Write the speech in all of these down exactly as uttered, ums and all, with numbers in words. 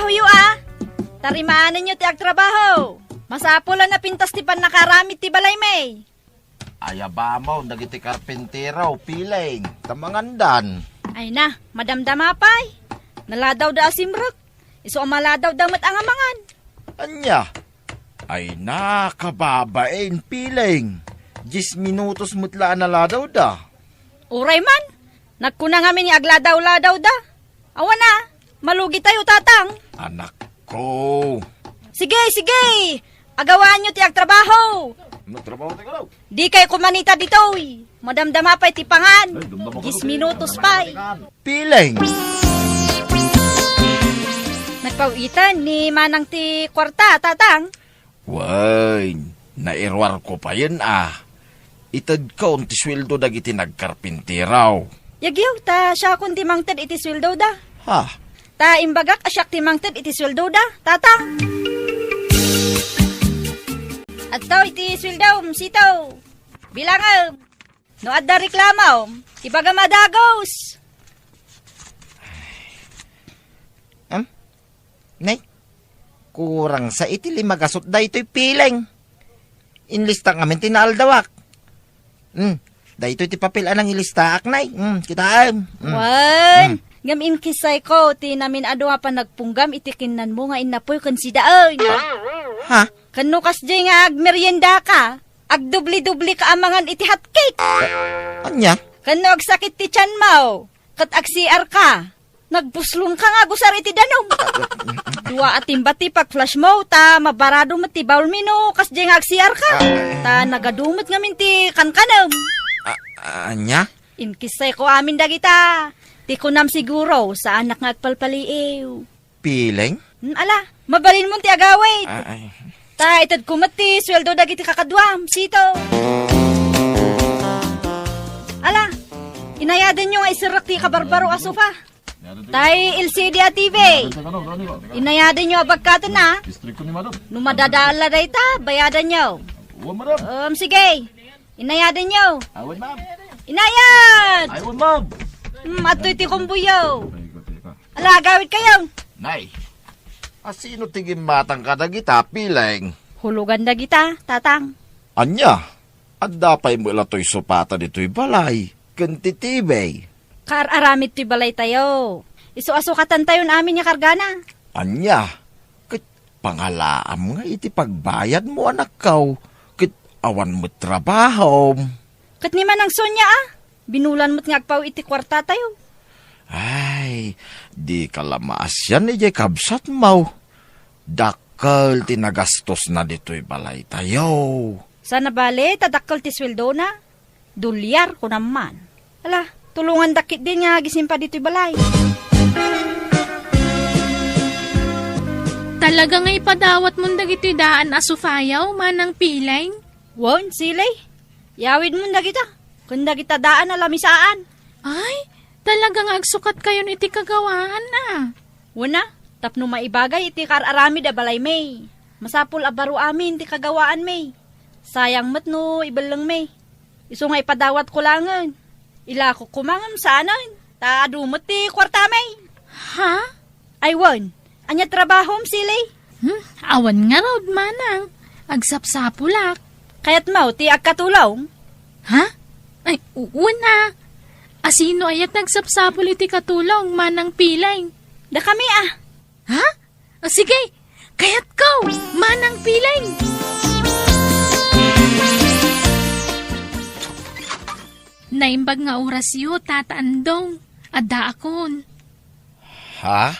Puyo a, tarimaanenyo ti agtrabaho. Masapul a napintas ti pannakaramid ti balaymi. Ayabamo dagiti karpintero, Piling, ta mangandan. Ay na, madamdama pay. Naladawda a simrek. Isu a maladawda met a nga mangan. Ania? Ay na, kababain, Piling. Dies minutos met la a naladawda. Uray man, nagkuna ngamin nga agladaw-ladawda. Awan a, malugitayo, Tatang. Anakko. Sige, sige! Agawaanyo ti agtrabaho! Nagtrabaho tayo, kalaw. Dikay kumanita ditoy. Madamdama pay ti pangan. Ay, damdama ko Dies to. Minutos pay. Piling. Nagpawitan ni Manang ti kuarta, Tatang. Wen, nairuarko payen a. Itedkon ti sueldo dagiti nagkarpintero. Yagyo, ta siakon ti mangted iti sueldoda. Ha? Ta imbagak a siak ti mangted iti sueldoda, Tatang. Adto iti sueldom, Sito. Bilangem. No adda reklamom, ibagam a dagus. Em? Nay, kurang sa iti lima gasut daytoy, Piling. Inlistak ngamin ti naaldawak. Hmm, daytoy ti papel a nangilistaak, Nay. Hmm, kitaem. Hmm. Wen, Hmm. Ngem inkissayko ti namin-adu a panagpunggam iti kinnanmo nga innapoy ken sidaen. Ha? Ken no kasdiay nga agmeriendaka, agdubli-dublika a mangan iti hotcake. Ania? Ken no agsakit ti tianmo, ket ag-C R ka, nagpuslongka nga agusar iti danum. Dua a timba ti pag-flush mo, ta mabarado met ti bawlmi no kasdiay nga ag-C R ka. Ta nagadu met ngamin ti kankanem. A-, ania? Inkissayko amin dagita. Ti kunam siguro, saanak nga agpalpaliiw. Piling? Hmm, ala, mabalinmon ti agawid. Ah, ay. Ta itedko met ti sueldo dagiti kakaduam, Sito. Ala, inayadanyo nga iserrek ti kabarbaro a sofa. Tay L C D a T V. Inayadanyo a bagkaten a. No madadaal la dayta, bayadanyo. Um, sige. Inayadanyo. Awan, ma'am. Inayad! Awan, ma'am. Hmm, adtoy ti kumbuyo. Ala, agawidkayo. Nay, asino ti gimmatang kadagita, Piling? Hulugan dagita, Tatang. Ania? Adda pay met la toy sopata ditoy balay, ken ti T V. Kaar-aramid toy balaytayo. Isu a sukatantayon amin nga kargana. Ania? Ket pangalaam nga iti pagbayadmo, anakko, ket awan met trabahom. Ket ni Manang Sonia a, binulan met nga agpaw iti kuartatayo. Ay, dika la maasian idiay kabsatmo. Dakkel ti nagastosna ditoy balaytayo. Saan a bale ta dakkel ti sueldona? Dolyar, kunam man. Ala, tulongandak ketdin nga agisimpa ditoy balay. Talaga nga ipadawatmon dagitoy daan a sofayo, Manang Piling? Wen, Silay. Yawidmon dagita. Ken dagita daan a lamisaan. Ay, talaga nga agsukatkayon iti kagawaan a. Wen a, tapno maibagay iti kaar-aramid a balaymi. Masapul a baro amin ti kagawaanmi. Sayang met no ibellengmi. Isu nga ipadawatko laengen. Ilakok koma ngem saanen, ta adu met ti kuartami. Ha? Ay wen, ania trabahom, Silay? Hmm, awan ngarud, manang. Agsapsapulak. Kayatmo ti agkatulong? Ha? Ay, u-, wen a. Asino aya ti agsapsapul iti katulong, Manang Piling? Dakami a. Ha? O sige, kayatko, Manang Piling! Naimbag nga orasyo, Tata Andong. Addaakon. Ha?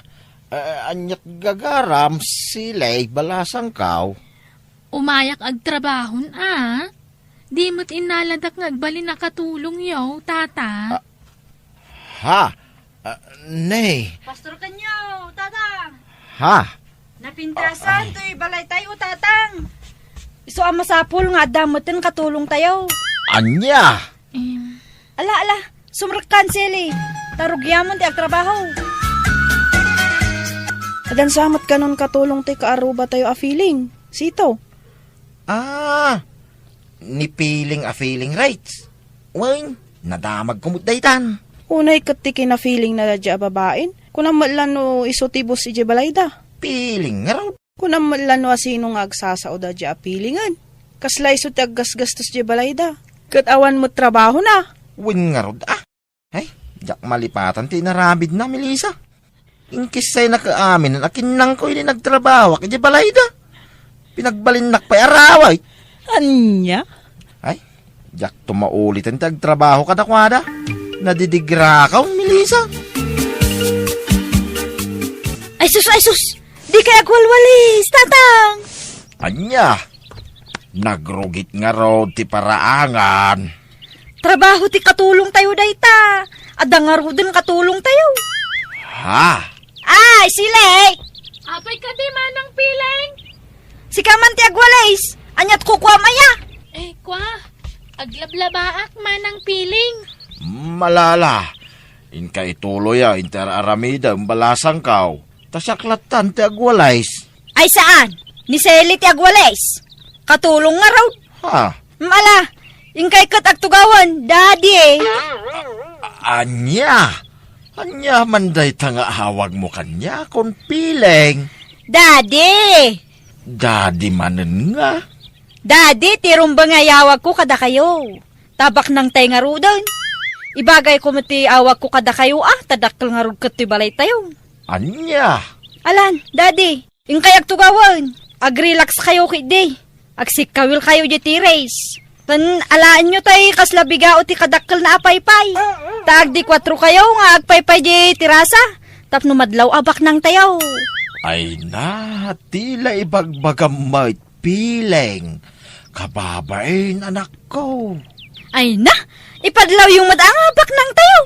Eh, aniat gagaram, Silay, balasangkaw? Umayak agtrabahon a. Di met innaladak nga agbalin a katulongyo, Tata. Ah, ha? Ah, ne. Pastor kanyo, Tata. Ha? Napintasan Ah, ay. toy balaytayo, Tatang. Isu a masapul nga adda meten katulongtayo. Ania? Em. Ala, ala, sumrekkan, Sili. Ta rugiamon ti agtrabaho. Adansa met kanon katulong ti kaarrubatayo a Piling, Sito. Ah, ni Piling a Piling rights. Wen, nadamagko met daytan. Unay ket ti kina-Piling na daydiay a babain. Kunam met la no isu ti boss idiay balayda. Piling ngarud. Kunam met la no asino nga agsasao daydiay a pilingen. Kasla isu ti aggasgastos diay balayda. Ket awan met trabahona. Wen ngarud, a? Ay, diak malipatan ti inaramidna, Melissa. Inkissaynak amin a kinnangko idi nagtrabahoak idiay balayda. Pinagbalinnak pay araway. Ania? Ay, diakto mauliten ti agtrabaho kadakuada. Nadidigrakaw, Melissa. Ay sus, ay sus! Dikay agwalwalis, Tatang! Ania? Nagrugit ngarud ti paraangan. Trabaho ti katulongtayo dayta. Adda ngaruden katulongtayo. Ha? Ay, Silay! Apay kadi, Manang Piling? Sika man ti agwalis. Ania't kukuam aya? Eh, kwa, aglablabaak, Manang Piling. Malala, inka ituloy a inti ar-aramidem balasangkaw. Ta siak lattan ti agwalis. Ay saan, ni Sally ti agwalis. Katulong ngarud. Ha? Mala, inkay ket agtugawen, Daddy. Ania? Ania man dayta nga awagmo kaniakon, Piling? Daddy! Daddy manen nga? Daddy ti rumbeng nga iyawagko kadakayo. Ta baknangtay ngaruden. Ibagayko met ti awagko kadakayo a, ta dakkel ngarud ket ti balaytayo. Ania? Alan, Daddy, inkay agtugawen. Agrelax kayo ketdi. Agsikkawil kayo diay terrace. Ken alaenyo tay kasla bigao ti kadakkelna a paypay. Ta agdi kuatro kayo nga agpaypay diay terasa. Tapno madlaw a baknangtayo. Ay na, ti la ibagbagam met, Piling. Kababain, anakko. Ay na, ipadlawyo met a nga baknangtayo.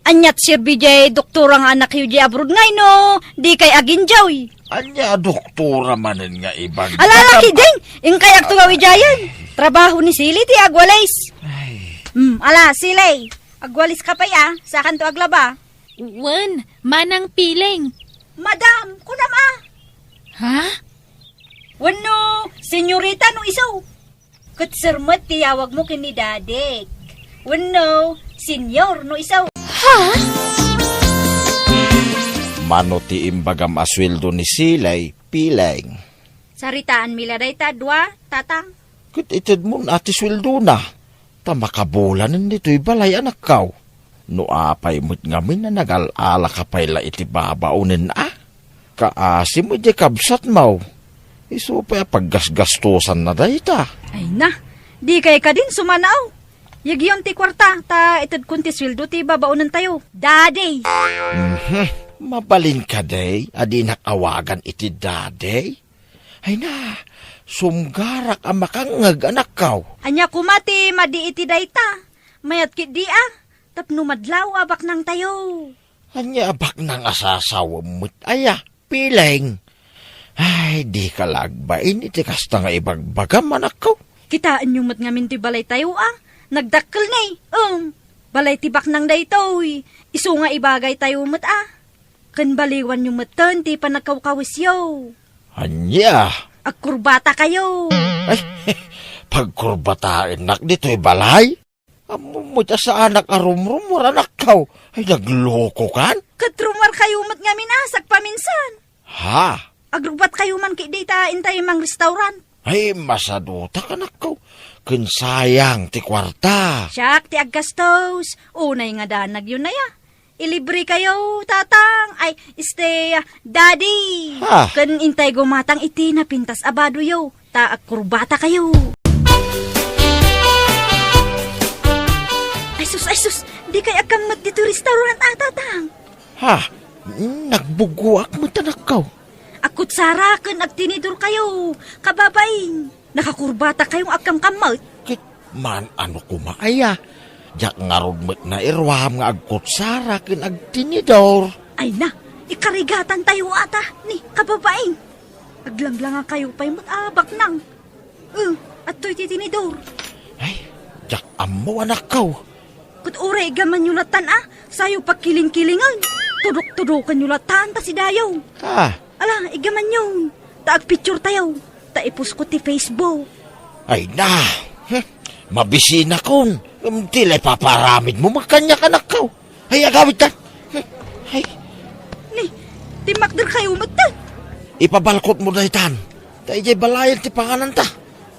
Ania't serbi diay doktora nga anakyo diay abroad nga no, dikay aginjoy. Ania a doktora manen nga ibag- Ala, laki din! Inkay agtugaw idiayen. Trabaho ni Sili ti agwalis. Ay. Hmm, ala, Sili. Agwalis ka pay a, sakanto aglaba. Wen, Manang Piling. Madam, kunam a. Ha? Wenno, senyorita no isu. Ket sir met ti yawagmo ken ni Dadik. Wenno, senyor no isu. Ha? Mano ti imbagam a sueldo ni Silay, Piling? Saritaanmi la dayta a dua, Tatang. Ket itedmon a ti sueldona, ta makabulanen ditoy balay, anakkaw. No apay met ngamin a nagal-alaka pay la iti babaonen a? Kaasi met diay kabsatmo. Isu pay a paggasgastosanna dayta. Ay na, dikay kadin sumanaw. Yegyon ti kuarta, ta itedkon ti sueldo ti babaonentayo. Daddy! Mhm. Mabalin kadi a dinak awagan iti daddy? Ay na, sumgarak a makangngeg, anakkaw. Ania koma ti madi iti dayta? Mayat ketdi a, tapno madlaw a baknangtayo. Ania a baknang a sasawem met aya, Piling? Ay, dika la agbain iti kasta nga ibagbagam, anakkaw. Kitaenyo met ngamin ti balaytayo a, nagdakkel ni. Em, balay ti baknang daytoy. Isu nga ibagaytayo met a. Ken baliwanyo metten ti pannakawkawisyo. Ania? Agkurbatakayo. Ay, pagkurbataennak ditoy balay? Ammom met a saanak a rumrumor, anakkaw. Ay, naglokokan? Ket rumorkayo met ngamin a, sakpaminsan. Ha? Agrubbatkayo man ketdi ta intay mangrestaurant. Ay, masadutak, anakkaw. Ken sayang ti kuarta. Siak ti aggastos. Unay nga danagyo na ya. Ilibrekayo, Tatang. Ay, este, Daddy. Ha? Ken intay gumatang iti napintas a badoyo, ta agkurbatakayo. Ay sus, ay sus, dikay agkammet ditoy restaurant a, Tatang. Ha? Nagbuggoak met, anakkaw. Agkutsara ken agtinidorkayo, kababain. Nakakurbatakayo nga agkamkammet. Ket man-ano koma aya? Diak ngarud met nairuam nga agkutsara ken agtinidor. Ay na, ikarigatantayo ata ni kababain. Aglanglangakayo pay met a baknang. Eh, adtoy ti tinidor. Ay, diak ammo, anakkaw. Ket uray igamanyo lattan a, sayo pagkilingkilingen. Tudok-tudokenyo lattan ta sidayo. Ah. Ala, igamanyon. Ta agpicturetayo. Ta ipost ko ti Facebook. Ay na. Hmm. Mabisinakon. Em, ti la ipaparamidmo, makaniak, anakkaw. Ay, agawidkan. Hmm. Ay. Ni, timmakderkayo metten. Ipabalkotmo daytan. Ta idiay balayen ti pangananta.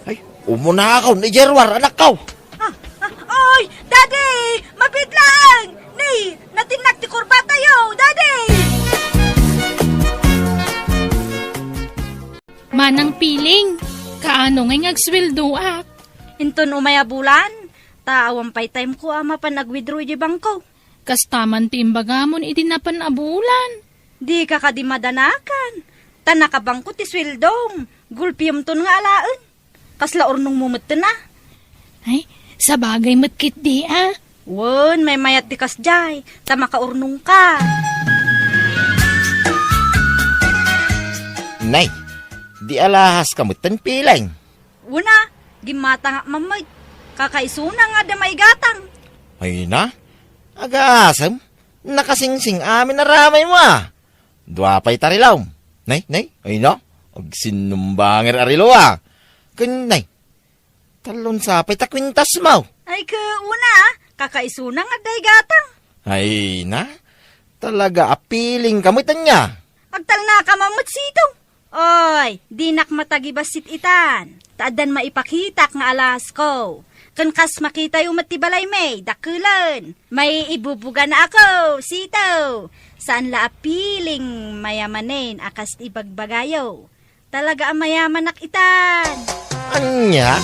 Ay, umunakon, idiay ruar, anakko. Ah, ah, oy, Daddy! Mabiit laeng! Ni, natinnak ti kurbatayo, Daddy! Manang Piling, kaano ngay nga agsueldoak? Inton umay a bulan, ta awan pay time ko a mapan ag-withdraw iti bangko. Kasta man ti imbagamon iti napan a bulan. Dika kadi madanakan, ta nakabangko ti sueldom, gulpiemton nga alaen. Kasla urnongmo metten a. Ay, sabagay met ketdi a. Wen, maymayat ti kasdiay, ta makaurnongka. Nay, di alahaska metten, Piling. Wen a, gimmatangak man met. Kakaisuna nga adda maigatang. Ay na, agasem, nakasingsing amin a ramaymo a. Dua pay tarilom. Nay, nay, ay na, agsinnumbanger a rilo a. Ken nay, talon sa pay ta kwintasmo. Ay, ke una, kakaisuna nga adda igatang. Ay na, talaga a Piling ka met ania. Agtalnaka man met sito. Oy, dinak matagibassit itan. Ta addan maipakitak nga alasko. Ken kas makitayo met ti balaymi, dakkelen. Maiibubuganaak sito. Saan la a Piling mayamanen a kas ti ibagbagayo. Talaga a mayamanak itan. Ania?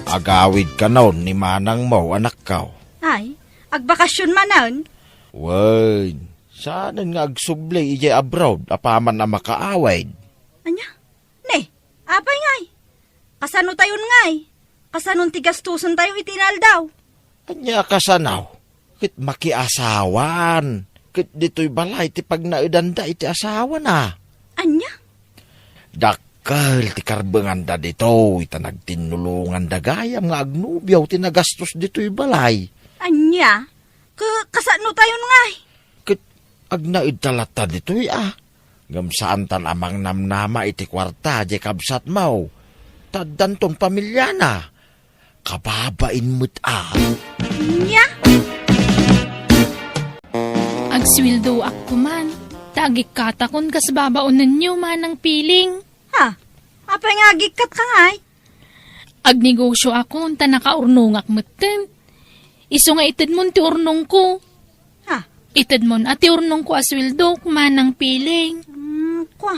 Agawid kanon ni manangmo, anakko. Ay, agbakasyon manen? Wen, saanen nga agsubli idiay abroad apaman a makaawid. Ania? Ne, apay ngay? Kasano tayon ngay? Kasanon ti gastusen tayo iti inaldaw? Ania kasano? Ket makiasawan. Ket ditoy balay ti pagnaedanda iti asawana. Ania? Dakkel ti karbenganda ditoy, ta nagtinnulonganda gayam nga agnobio ti nagastos ditoy balay. Ania? Ke-, kasano tayon ngay? Ket agnaedta latta ditoy a. Ngem saantan a mangnamnama iti kuarta diay kabsatmo. Ta addanton pamiliana. Kababain met a. Nia? Agsueldoak koman, ta agikkatakon kas babaonenyo, Manang Piling. Ha? Apay nga agikkatka ngay? Agnegosioakon ta nakaurnongak metten. Isu nga itedmon ti urnongko. Ha? Itedmon a ti urnongko a sueldok, Manang Piling. Hmm, kwa.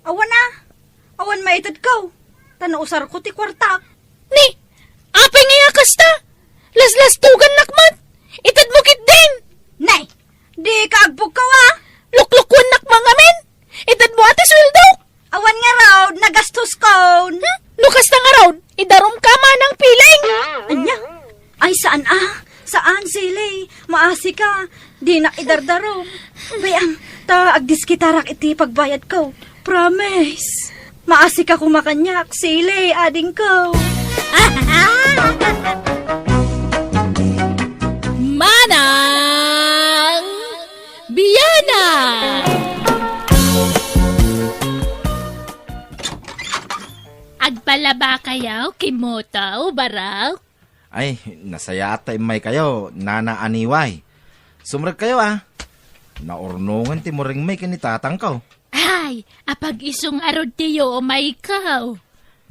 Awan a. Awan maitedko. Ta nausarko ti kuartak. Ni, apay ngay a kasta? Laslastugannak met. Itedmo ketdin. Nay, dika agpugkaw a. Luklukwennak mangamin. Itedmo a ti sueldok. Awan ngarud, nagastoskon. Hmm? No kasta ngarud, idarumka, Manang Piling. Ania? Ay, saan a? Saan, Sili? Maasika. Dinak idardarum. Bay-am, ta agdiskitarak iti pagbayadko. Promise. Maasika koma kaniak, Sili, adingko. Manang Biana! Agpalabakayo, Kimoto, Barok? Ay, nasayaat ta immaykayo, Nana Aniway. Sumrekkayo a. Naurnongen ti murengmi ken ni tatangko. Ay, apag-isu ngarud ti umayko.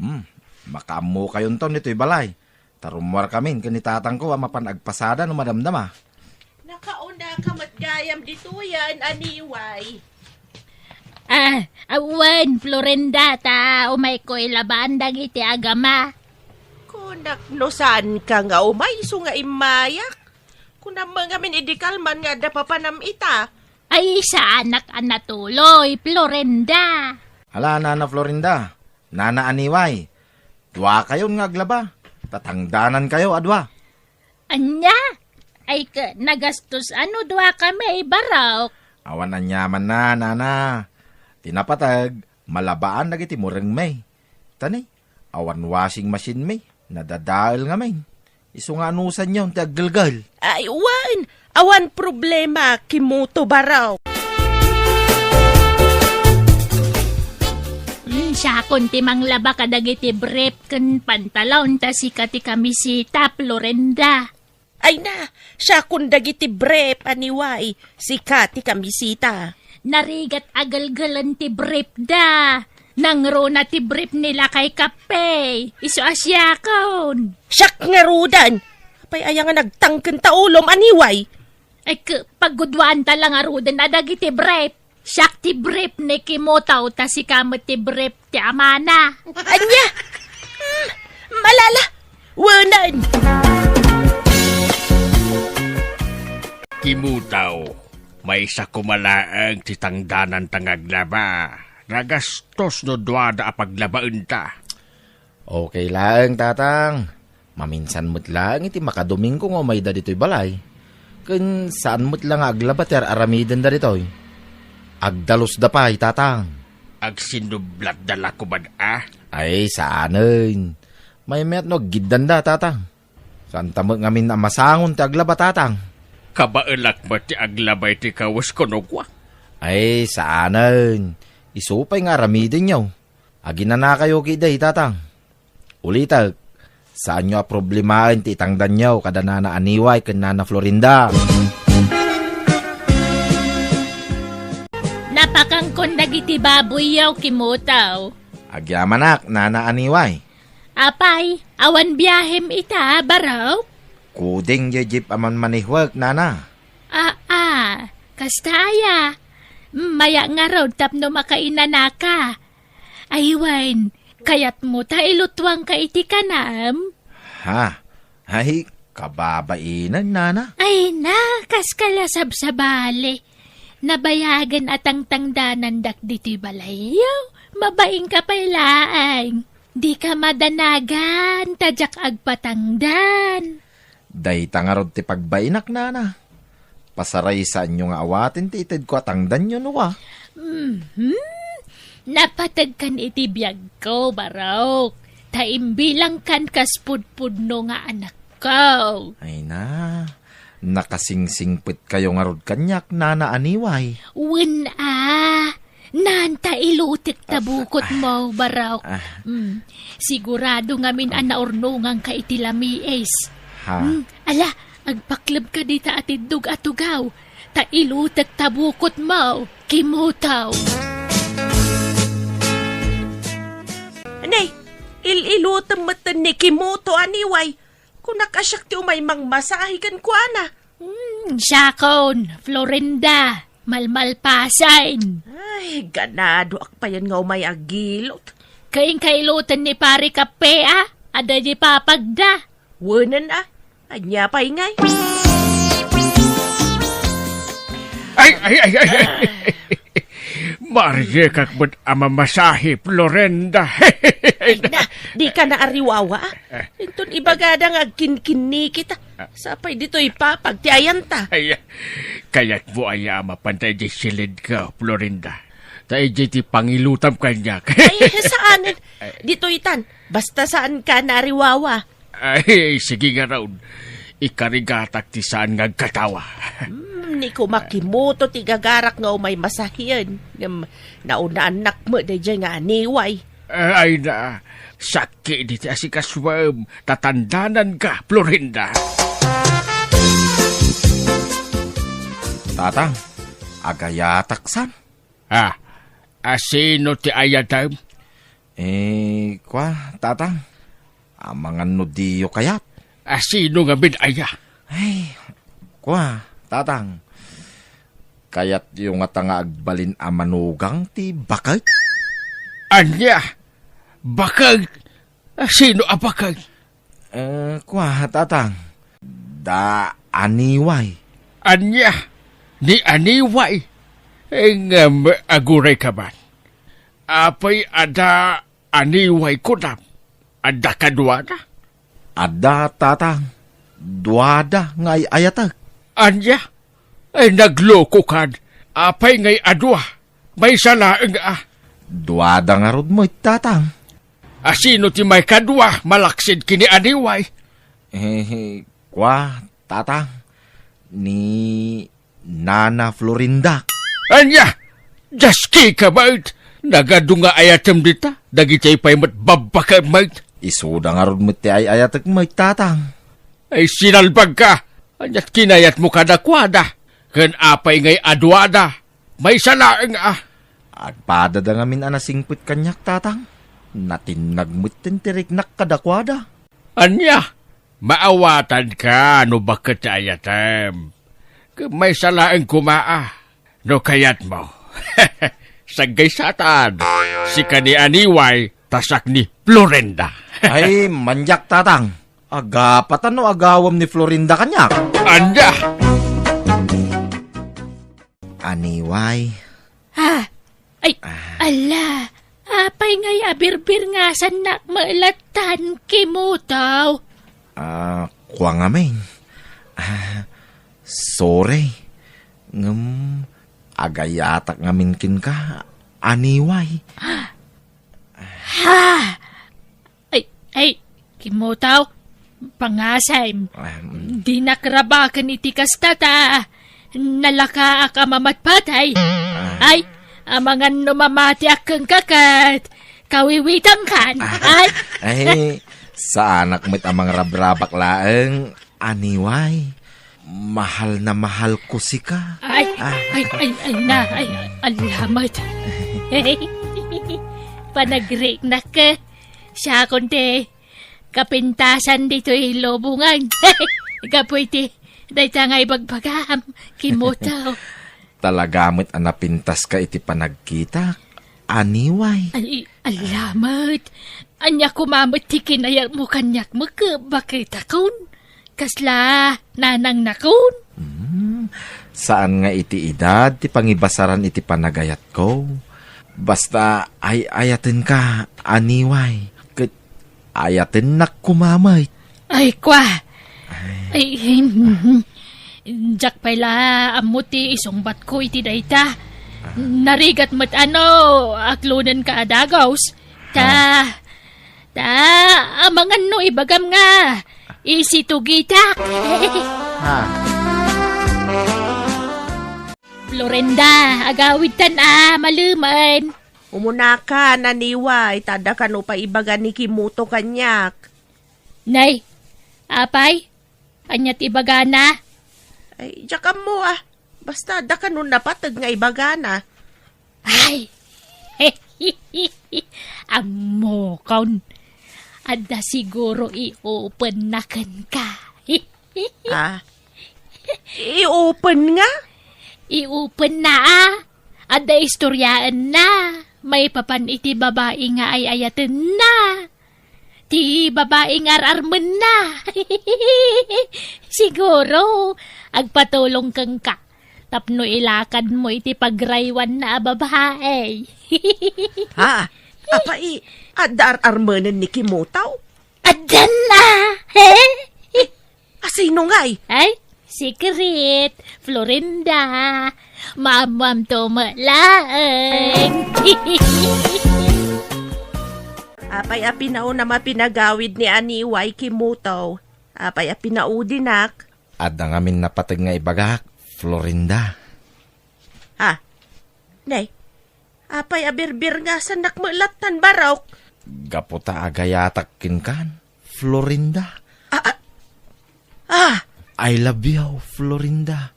Hmm, makaammokayon ton ditoy balay. Ta rummuarkamin ken ni tatangko a mapan agpasada no madamdama. Nakaunaka met gayam ditoyen, Aniway. Ah, awan, Florinda, ta umayko ilabaan dagiti agama. Kunak no saanka nga umay isu nga immayak. Kunam ngamin idi kalman nga adda papanam ita. Ay, saanak a natuloy, Florinda. Ala, Nana Florinda, Nana Aniway, duakayon nga aglaba, ta tangdanankayo a dua. Ania? Ay, ka, nagastos ano duakami, Barok? Awan aniamanna, Nana. Ti napateg, malabaan dagiti murengmi. Ta ni, awan washing machine mi, nadadael ngamin. Isu nga anusanyon ti aggelgel. Ay, wen, awan problema, Kimoto, Barok. Mm, siakon ti manglaba kadagiti brief ken pantalon ta sika ti kamisita, Florinda. Ay na, siakon dagiti brief, Aniway, sika ti kamisita. Narigat a gelgelen ti brief da. Nangruna ti brief ni Lakay Kape. Isu a siakon. Siak ngaruden. Apay aya nga nagtangken ta ulom, aniway? Ay, k-, pagguduan ta la ngaruden a dagiti brief. Siak ti brief ni Kimotaw, ta sika met ti brief ti amana. Ania? Hmm, malala. Wenen. Kimotaw, maysa koma laeng ti tangdananta nga aglaba. Nagastos no duada a paglabaenta. Okay laeng, Tatang. Maminsan met laeng iti makadomingo nga umayda ditoy balay. Ken saan met la nga aglaba ti ar-aramidenda ditoy. Agdalusda pay, Tatang. Agsinnublatda la koma, a? Ay, saanen. Maymayat no aggiddanda, Tatang. Saanta met ngamin a masangon ti aglaba, Tatang. Kabaelak met ti aglaba iti kawes kuno kua. Ay, saanen. Isu pay nga aramidenyo. Aginanakayo ketdi, Tatang. Ulitek, saanyo a problemaen ti itangdanyo kada Nana Aniway ken Nana Florinda. Napakankon dagiti baboyyo, Kimotaw. Agyamanak, Nana Aniway. Apay, awan biahem ita, Barok? Kuding diay jeep a manmanehwek, Nana. Aa, kasta aya. Maya ngarud tapno makainanaka. Ay wen, kayatmo ta ilutuangka iti kanam? Ha? Ay, kababainen, Nana. Ay na, kaska la sabsabali. Nabayagen a tangtangdanandak ditoy balayyo. Mabainka pay laeng. Dika madanagan, ta diak agpatangdan. Dayta ngarud ti pagbainak, Nana. Pasaraysaanyo nga awaten ti itedko a tangdanyo, no, a? Mhm. Napategkan iti biagko, Barok. Ta imbilangkan kas pudpudno nga anakko. Ay na, nakasingsingpetkayo ngarud kaniak, Nana Aniway. Wen a, naan ta ilutek ta bukotmo, Barok. Ah. Mm, sigurado ngamin a naurnonganka iti lamiis. Ha? Mm, ala, agpaklebka dita a tiddog a tugaw, ta ilutek ta bukotmo, Kimotaw. Ne, il-ilutem metten ni Kimoto, Aniway. Kunak a siak ti umay mangmasahe kenkuana. Hmm, siakon, Florinda, malmalpasen. Ay, ganadoak payen nga umay agilot. Kainka iloten ni Pare Kape, a? Adda di papagda. Wenen, a? Ania pay ngay? Ay, ay, ay, ay, ay. Maarigek met a mamasahe, Florinda. Ay na, dika naariwawa, a? Inton ibagada nga agkinkinnikit, a. Sapay ditoy papag ti ayanta. Ay, kayatmo aya a mapanta idiay silidko, Florinda? Ta idiay ti pangilutam kaniak. Ay, saanen. Ditoy tan. Basta saanka naariwawa. Ay, sige ngarud. Ikarigatak ti saan nga agkatawa. Hmm, ni koma Kimoto ti gagarak nga umay masahien. Ngem naunnaannak met daydiay nga Aniway. Ay na, sakki diti asikasuem, ta tandananka, Florinda. Tatang, agayatak san? Ah, asino ti ayatem? Eh, kua, Tatang. Amangan no diyo kayat. Asino ngamin aya? Ay, kua, Tatang. Kayatyo ngata nga agbalin a manugang ti baket? Ania? Baket? Asino a baket? Eh, kua, Tatang. Da Aniway. Ania? Ni Aniway? Eh, ngem, aguray ka man. Apay a da Aniway kunam? Adda kaduana? Adda, Tatang. Duada nga ay-ayatek. Ania? Ay, naglokokan. Apay ngay a dua? Maysa laeng a. Duada ngarud met, Tatang. Asino ti maikadua malaksid ken ni Aniway? Eh, kua, Tatang. Ni Nana Florinda. Ania? Diaskika met! Nagadu nga ayatem dita, dagiti pay met babbakem met. Isuda ngarud met ti ay-ayatek met, Tatang. Ay, sinalbagka! Aniat kinayatmo kadakuada? Ken apay ngay a duada? Maysa laeng a. Agpadada ngamin a nasingpet kaniak, Tatang. Natinnag metten ti riknak kadakuada. Ania? Maawatanka no baket ti ayatem. Ket maysa laeng koma a. No kayatmo. Saggaysatan. Sika ni Aniway, ta siak ni Florinda. Ay, maniak, Tatang. Agapatan no agawem ni Florinda kaniak. Ania? Aniway. Ah, ay, Ah. Ala, apay ngay a birbirngasannak met lattan, Kimotaw? Ah, kua ngamin. Ah, sorry. Ngem, agayatak ngamin kenka, Aniway. Ha? Ay, ay, Kimotaw, pangasem. Ahem. Dinak rabaken iti kasta ta nalakaak a mamatpatay. Ah. Ay, amangan no mamatiak kenka ket kawiwitankan. Ah. Ay. Ay, saanak met a mangrabrabak laeng. Aniway, mahal na mahal ko sika. Ay, Ah. ay, ay, ay, na, ay, ala met. Panagriknak, eh. Siakon ti kapintasan ditoy lubongan. Gapu iti dayta nga ibagbagam, Kimotaw. Talaga met a napintaska iti panagkitak, Aniway. Ay, ala met. Ania koma met ti kinayatmo kaniak met, baketakon? Kasla nanangnakon? Hmm, saan nga iti edad ti pangibasaran iti panagayatko. Basta ay-ayatenka, Aniway, ket ayatennak koma met. Ay, kua. Ay. Ay, hmm. Diak pay la ammo ti isungbatko iti dayta. Ah. Narigat met a no aklonenka a dagus. Ta, Ah. ta, amangan no ibagam nga isitugitak. Ah. Florinda, agawidtan a malemen. Umunaka, Aniway, ta adda kano pay ibaga ni Kimotaw kaniak. Nay, apay? Ania ti ibagana? Ay, diak ammo, ah. Basta adda kano napateg nga ibagana. Ay! Ammokon. Adda siguro i-openna kenka. Ah? I-open nga? I-openna, ah. Adda istoryaenna. Maipapan iti babai nga ay-ayatenna. Ti babai nga ar-armenna. Siguro, agpatulong kenka tapno ilakadmo iti pagraywanna a babai. Ha? Apay, adda ar-armenen ni Kimotaw? Addanna! He? Asino ngay? Ay, secret, Florinda. Maammoamto met laeng. Apay a pinaunam a pinagawid ni Aniway, Kimotaw? Apay a pinaudinak? Adda ngamin napateg nga ibagak, Florinda. Ha? Nay, apay a birbirngasannak met lattan, barok? Gapu ta agayatak kenkan, Florinda. Ah, ah, ah! I love you, Florinda.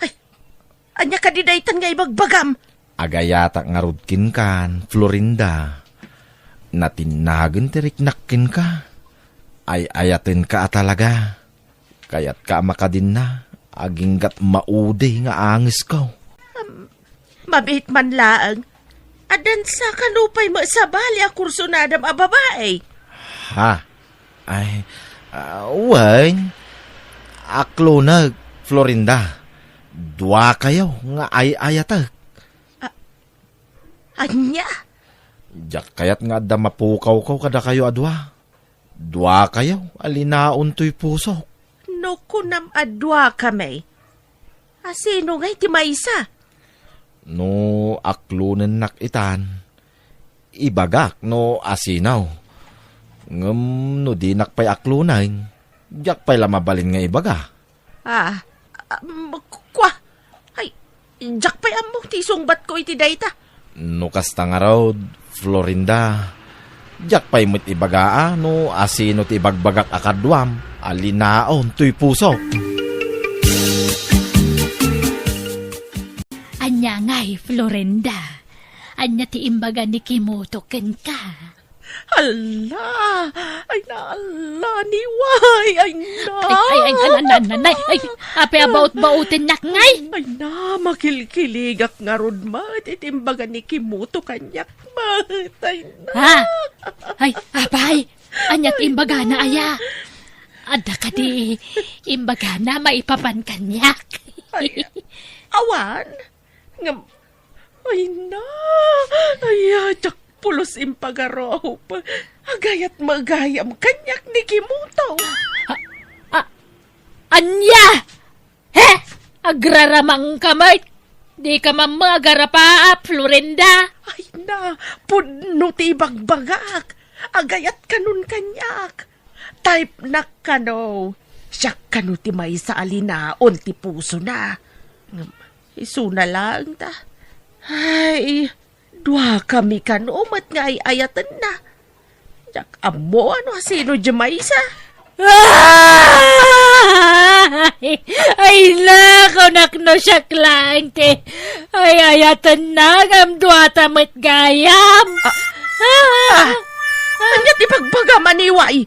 Ay, ania kadi daytan nga ibagbagam? Agayatak ngarud kenkan, Florinda. Natinnagen ti riknak kenka. Ay-ayatenka a talaga. Kayatka a makadinna, aginggat maudi nga angesko. Am, mabiit man laeng. Addansa kano pay met sabali a kursunadam a babai? Ha? Ay, ah, wen, aklonek, Florinda. Duakayo nga ay-ayatek. A-, ania? Diak kayat nga adda mapukawkaw kadakayo a dua. Duakayo a linaon toy pusok. No kunam a duakami, asino ngay ti maysa? No aklonennak itan, ibagak no asino. Ngem no dinak pay aklonen, diak pay la mabalin nga ibaga. Ah, um, ku-, kua. Ay, diak pay ammo ti isungbatko iti dayta. No kasta ngarud, Florinda, diak pay met ibaga a no asino ti ibagbagak a kaduam a linaon toy pusok. Ania ngay, Florinda, ania ti imbaga ni Kimoto kenka? Hala! Ay na, hala, Aniway! Ay na! Ay, ay, ay, ala, ala, ala, ay, apay a baot-baotennak ngay? Ay na, makilkiligak ngarud met iti imbaga ni Kimoto kaniak met. Ay na! Ha? Ay, apay, ania ti imbagana aya? Adda kadi imbagana maipapan kaniak? Ay, awan. Ngem, ay na, ay, diak pulos impagarup. Agayat met gayam kaniak ni Kimoto. A, a, ania? He? Agraramangka met? Dika mamma agarapa, Florinda? Ay na, pudno ti ibagbagak. Agayat kanon kaniak. Type-nak kano. Siak kano ti maysa a linaon ti pusona. Ngem, isuna laeng ta. Ay, duakami kano met nga ay-ayatenna. Diak ammo no sino diay maysa. Ay, ay, naku, nakno siak laeng ti ay-ayatenna ngem duata met gayam. Ah, ah, ania ti bagbagam, Aniway?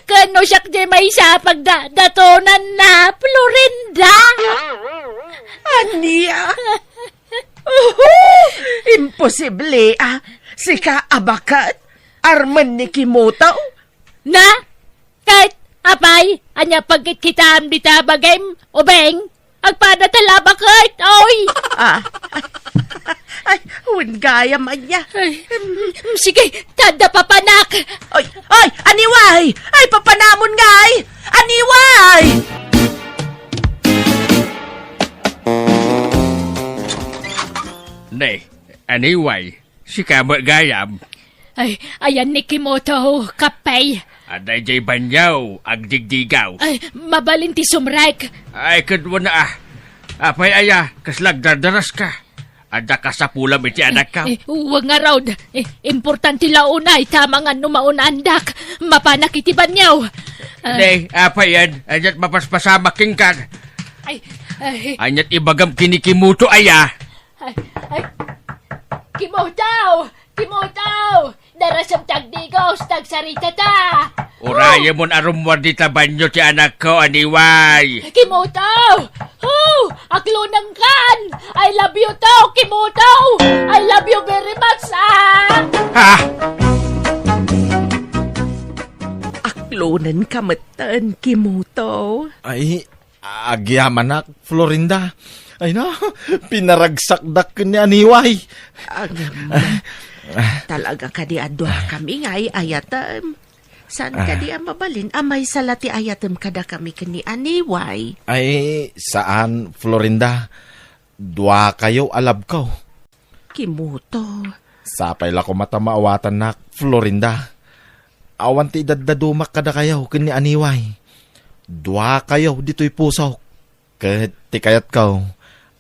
Ken no siak diay maysa a pagdadatonanna, Florinda? Ania? Uhu! Imposible, a. Sika a baket? Armen ni Kimoto? Na? Ket, apay, ania pagkitkitaam dita bagim, ubing? Agpada ta la baket, oy! Ah. Ay, wen gayam aya. Ay, mm, sige, ta adda papanak. Oy, oy, Aniway! Ay, papanamon ngay! Aniway! Ne, Aniway, sika met gayam. Ay, ayan ni Kimoto, Kapay. Adda idiay banio, agdigdigaw. Ay, mabalin ti sumrek. Ay, ket wen a. Apay aya, kasla agdardaraska? Adda kasapulam iti anakko? Eh, eh, wen ngarud. Eh, importante la unay ta amangan no maun-andak. Mapanak iti banio. Ah. Ne, apay yan? Aniat mapaspasamak kenka? Ay, ay. Aniat ibagam ken ni Kimoto aya? Ay, ay. Kimoto! Kimoto! Darasem ti agdigos, ta agsaritata! Urayemon a rummuar dita banio ti anakko, Aniway! Kimoto! Oh! Aklonenkan! I love you too, Kimoto! I love you very much, ah! Ha? Aklonenka metten, Kimoto. Ay, agyamanak, Florinda. Ay na, pinaragsakdak ken ni Aniway. Agam, talaga kadi a duakami nga ay-ayatem? Saan kadi a mabalin a maysa la ti ayatem kadakami ken ni Aniway? Ay, saan, Florinda. Duakayo a labko. Kimoto. Sapay la koma ta maawatannak, Florinda. Awan ti idaddadumak kadakayo ken ni Aniway. Duakayo ditoy pusok. Ket ti kayatko,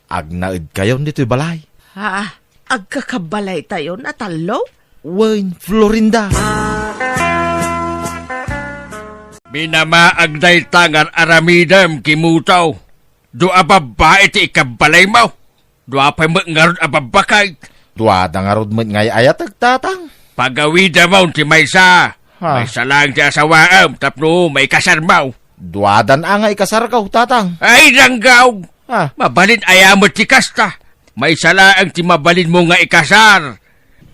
agnaedkayon ditoy balay. Ha? Agkakabbalaytayon a tallo? Wen, Florinda. Minamaag dayta nga ar-aramidem, Kimoto. Dua a babbai ti ikabbalaymo. Dua pay met ngarud a babbakek. Duada ngarud met nga ay-ayatek, Tatang. Pagawidamon ti maysa. Ha? Maysa laeng ti asawaem tapno maikasarmo. Duadan a nga ikasarko, Tatang. Ay, danggaw! Ha? Mabalin aya met ti kasta? Maysa laeng ti mabalinmo nga ikasar.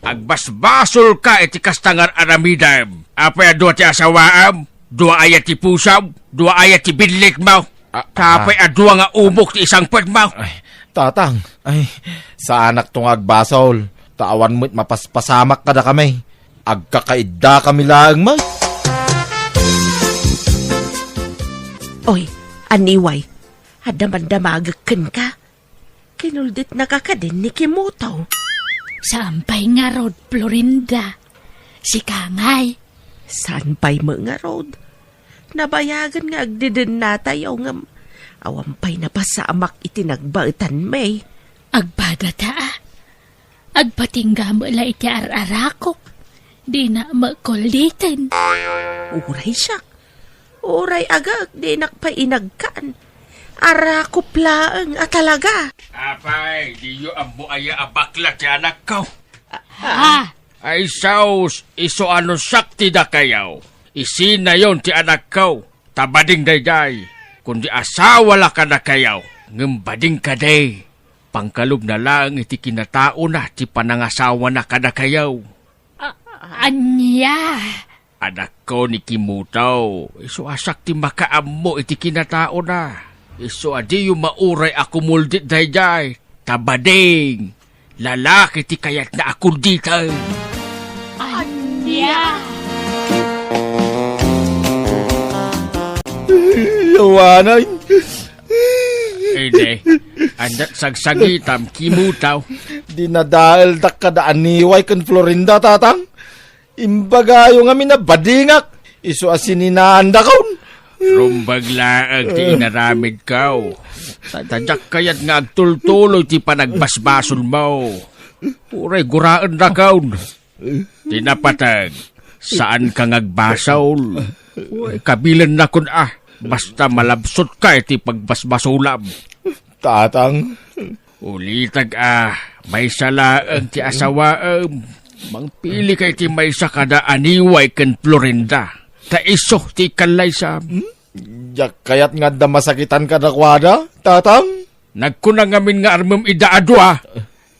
Agbasbasolka iti kasta nga ar-aramidem. Apay a dua ti asawaem? Dua aya ti pusom? Dua aya ti billikmo? Ah, Tapay ah. a dua nga umok ti isangpetmo? Ay, Tatang, ay, saanakto nga agbasol, ta awan met mapaspasamak kadakami. Agkakaiddakami laeng met. Oy, Aniway, adda mandamagek kenka. Kinulditnaka kadin ni Kimoto. Saan pay ngarud, Florinda? Sika ngay? Saan pay met ngarud? Nabayagen nga agdedennatayo ngem awan pay napasamak iti nagbaetanmi. Agpadata, a. Agpatingga met la iti ar-arakok. Dina met kulditen. Uray siak. Uray agek, dinak pay inagkan. Arakop laeng a talaga. Apay, diyo ammo aya a bakla ti anakko? Ah! Ay, sus, isu a no siak ti dakayo. Isinayon ti anakko, ta bading daydiay. Kundi asawa la kadakayo, ngem bading kadi. Pangkalubna laeng iti kinataona ti panangasawana kadakayo. A-, ania? Anakko ni Kimuto, isu a siak ti makaammo iti kinataona. Isu a diyo mauray a kumuldit daydiay, ta bading, lalaki ti kayatna a kulditen. Ania? Yawanan. Ide, andat sagsagitam, Kimuto. Dinadaeldak kada aniway ken Florinda, tatang. Imbagayo ngamin a badingak, isu a sininaandakon. Rumbag laeng ti inaramidko. Ta, ta diak kayat nga agtultuloy ti panagbasbasolmo. Uray guraendakon. Ti napateg, saanka nga agbasol. Uray, kabilennakon a, basta malabsotka iti pagbasbasolam. Tatang. Ulitek a, maysa laeng ti asawaem. Mangpilika iti maysa kada aniway ken Florinda. Ta isu ti kallaysam. Hmm? Diak kayat nga adda masakitan kadakuada, tatang. Nagkuna ngamin nga armem ida a dua.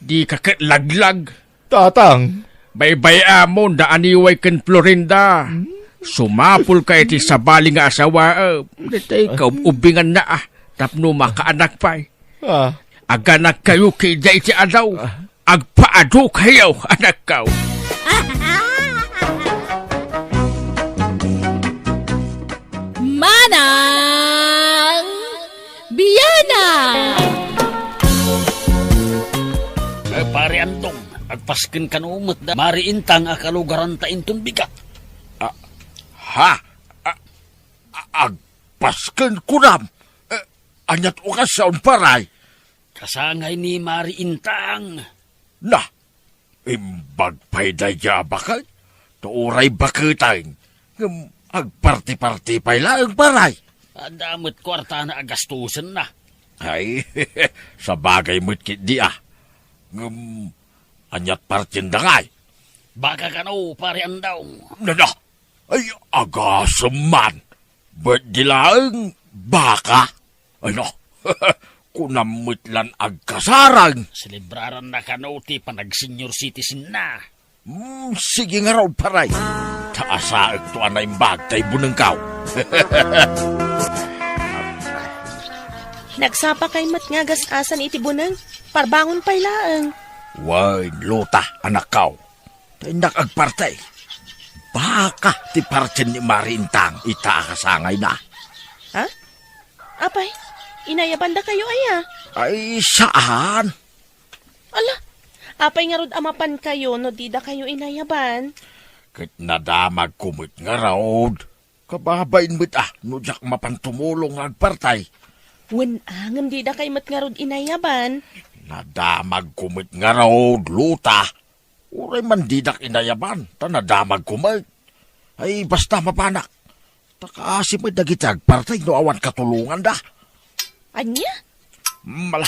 Dika ket laglag. Tatang. Baybay-amon da aniway ken Florinda. Hmm? Sumapulka iti sabali nga asawa, ah, daytoy kaub-ubbinganna, ah, tapno makaanak pay. Ah. Aganakkayo ketdi iti adaw. Ah. Agpaadukayo, anakko. Manang Biana! Eh, Pare Andong, agpasken kano met da Mari Intang a kalugaranta inton bigat. Ah, ha? Ah, ah, agpasken kunam? Eh, aniat ukas saon, paray? Kasangay ni Mari Intang. Na, imbag pay daydiay a baket, ta uray baketen, ngem agparti-parti pay laeng, paray. Adda met kuartana a gastusenna. Ay, sabagay met ketdi a. Ngem, aniat partienda ngay? Baka kano, Pare Andong. Nana, ay, agasem man. Betdi laeng baka? Ay, no. Kunam met lan agkasarang. Selebraranna kano ti panag-senior citizenna. Hmm, sige ngarud, paray. Ta asaekto a naimbag tay bunengko. Nagsapakay met nga agas-asan iti buneng, parbangon pay laeng. Wen, luta, anakko. Ta innak agparti. Baka ti partien ni Mari Intang ita a kasangayna. Ha? Apay, inayabandakayo aya? Ay, saan. Ala, apay ngarud a mapankayo no didakayo inayaban? Ket nadamagko met ngarud. Kababain met a no diak mapan tumulong nga agparti. Wen a, ngem didakay met ngarud inayaban. Nadamagko met ngarud, luta. Uray man didak inayaban, ta nadamagko met. Ay, basta mapanak. Ta kaasi met dagiti agparti no awan katulonganda. Ania? Mala,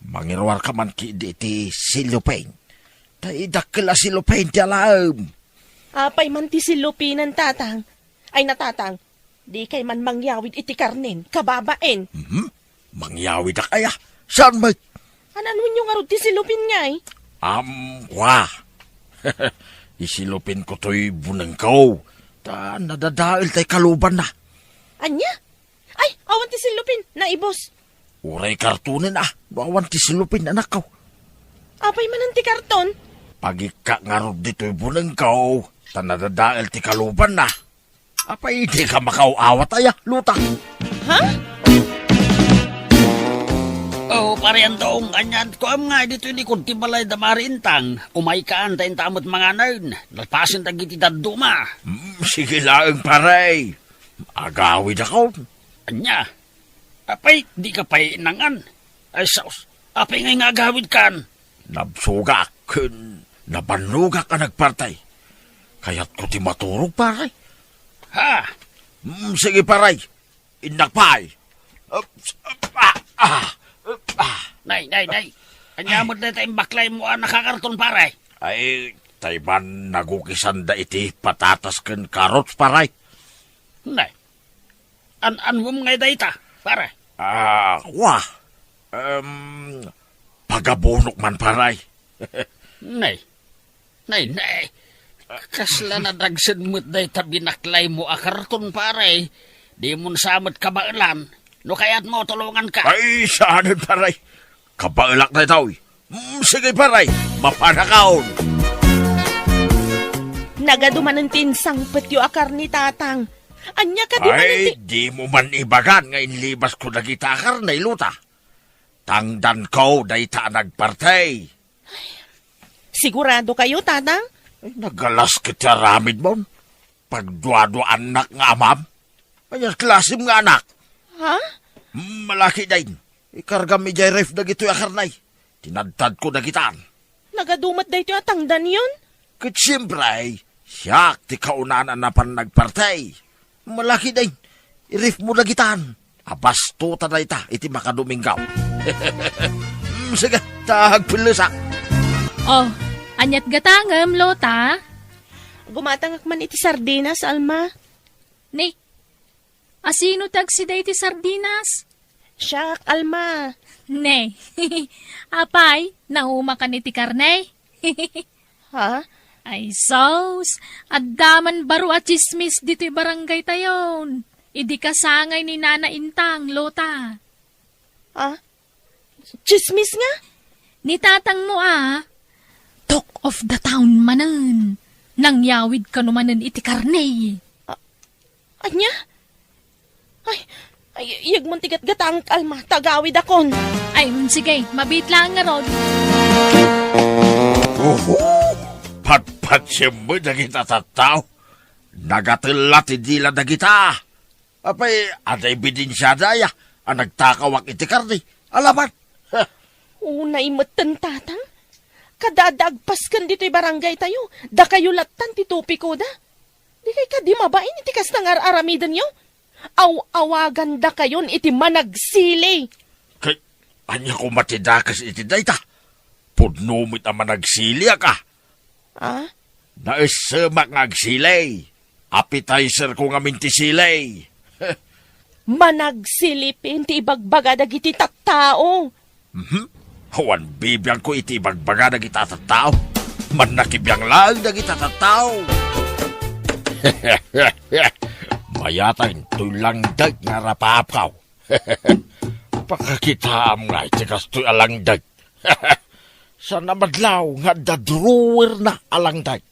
mangiruarka man ketdi iti silupin. Ta idakkel a silupin ti alaem. Apay man ti silupinen, tatang? Ay, natatang, dikay man mangyawid iti karnen, kababain. Mhm. Mangyawidak aya? Saan met? Ananuenyo ngarud ti silupin ngay? Am, kua. Isilupinko toy bunengko. Ta nadadael tay kalubanna. Ania? Ay, awan ti silupin, naibus. Uray kartonen a, no awan ti silupin, anakko. Apay manen ti karton? Pagikka ngarud ditoy bunengko, ta nadadael ti kalubanna. Apay, dika makaaw-awat aya, luta? Ha? Oh, Pare Andong, anian ko am nga ditoy likod ti balay da Mari Intang. Umaykaan ta inta met manganen. Nalpasen dagiti dadduma. Hmm, sige laeng, pare. Agawidakon. Ania? Apay, dika pay nangan? Ay, sus, apay ngay nga agawidkan? Nabsogak ken nabannogak a nagparti. Kayatko ti maturog, pare. Ha? Mm, sige, pare. Innak pay. Ups, ups, ah, Ah! Ah! Nay, nay, nay. Ania met dayta imbaklaymo a nakakarton, pare? Ay, tay man nagukisanda iti patatas ken carrots, pare. Nay, an-, anwem ngay dayta, pare? Ah, wa. Em, pagabunok man, pare. Nay, Nay, nay. Kasla nadagsen met dayta binaklaymo a karton, pare. Dimon sa met kabaelan. No kayatmo, tulonganka. Ay, saanen, pare. Kabaelak daytoy. Mm, sige, pare. Mapanakon. Nagadu manen ti insangpetyo a karne, Tatang. Ania kadi manen ti... Ay, dimo man ibagan nga inlibasko dagita a karne, Lota. Tangdanko dayta a nagparti. Sigurado kayo, Tatang? Ay, nagalas ket ti aramidmon. Pagduaduaannak nga amam. Ania klasem nga anak? Ha? Hmm, malaki dayn. Ikargam idiay ref dagitoy a karne. Tinadtadko dagitan. Nagadu met daytoy a tangdanyon? Ket siempre, siak ti kaunaan a napan nagparti. Malaki dayn, irifmo dagitan. Abasto ta dayta iti makadomingo. Mm, sige, ta agpellesak. Oh, aniat gatangem, Lota? Gumatangak man iti sardinas, Alma. Ni, asino ti agsida iti sardinas? Siak, Alma. Ne. Apay, naumakan iti karne? Ha? Ay, sus! Adda man baro a tsismis ditoy barangay tayon. Idi kasangay ni Nana Intang, Lota. Ah? Tsismis nga? Ni tatangmo a. Talk of the town manen. Nangyawid kano manen iti karne. Ah, ania? Ay, ay, iyegmon ti gatgatang, Alma, ta agawidakon. Ay, mm, sige, mabiit laeng ngarud. Oho! Patpatsem met dagita tattao. Nagatella ti dila dagita. Apay, adda ebidensiada aya a nagtakawak iti karne? Alaman. Ha! Unay metten, Tatang. Kada-adda agpasken ditoy barangay tayo, dakayo lattan ti topikoda. Dikay kadi mabain iti kasta nga ar-aramidenyo? Aw-awagandakayon iti managsili. Kay, ania koma ti dakes iti dayta? Pudno met a managsiliak a. Ah? Naessemak nga agsili. Appetizer ko ngamin ti sili. Managsilipin ti ibagbaga dagiti tattao. Mhm. Awan bibiangko iti ibagbaga dagiti tattao. Mannakibiang laeng dagiti tattao. Mayat a intoy langdek nga rapaapkaw. Pakakitaam nga iti kastoy a langdek. Saan a madlaw nga adda drawerna a langdek.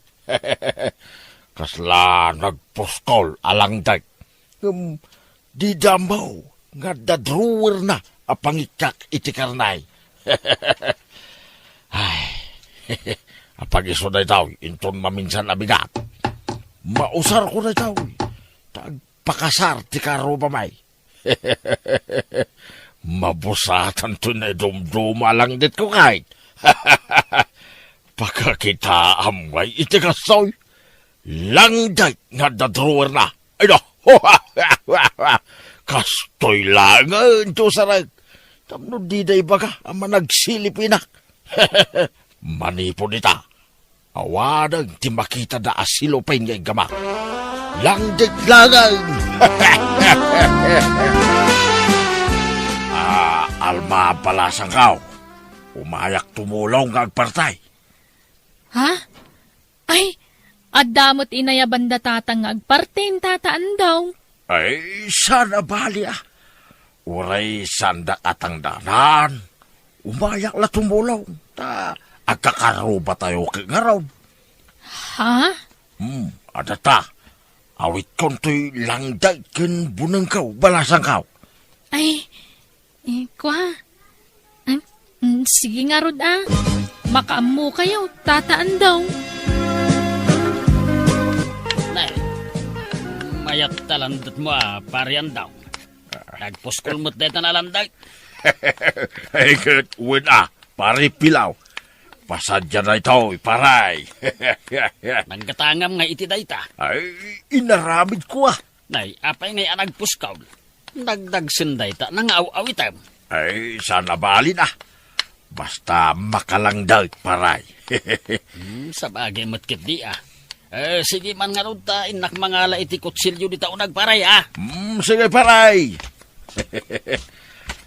Kasla nagpuskol a langdek. Ngem dida ammo nga adda drawerna a pangikkat iti karne. Ay, apag-isu daytoy, inton maminsan a bigat. Mausarko daytoy, ta agpakasar ti karrubami. Mabusatan toy naidumduma a langdetko, kay. Pakakitaam ngay iti kastoy. Langdek nga adda drawerna. Ay, no. Kastoy laengen ti usarek. Tapno dida ibaga a managsilipinak. Manipud ita, awanen ti makitada a silopen nga iggamak. Langdek laeng! Ah, Alma, balasangkaw. Umayak tumulong nga agparti. Ha? Ay, adda met inayaban da tatang nga agparti ni Tata Andaw. Ay, saan a bali, a. Uray saandak a tangdanan. Umayak la tumulong. Ta agkakarrubatayo ket ngarud. Ha? Hmm, adda ta. Awitkon toy langdek ken bunengko, balasangko. Ay, eh, kwa. Ay, mm, sige ngarud, a. Makaammokayo, Tata Andaw. Nay, mayat ta langdetmo, a, Pari Andaw. Nagpuskol met dayta a langdek. Ay, ket wen, a, Pari Pilaw. Pasadia daytoy, paray. Nanggatangam nga iti dayta. Ay, inaramidko, a. Nay, apay ngay a nagpuskol? Dagdagsen dayta, nangaaw-awitem. Ay, saan a bali na. Basta makalangdek, paray. Hmm, sabagay met ketdi, ah. Eh, sige man ngarud ta innak mangala iti kutsilio dita uneg, paray, ah. Hmm, sige, paray.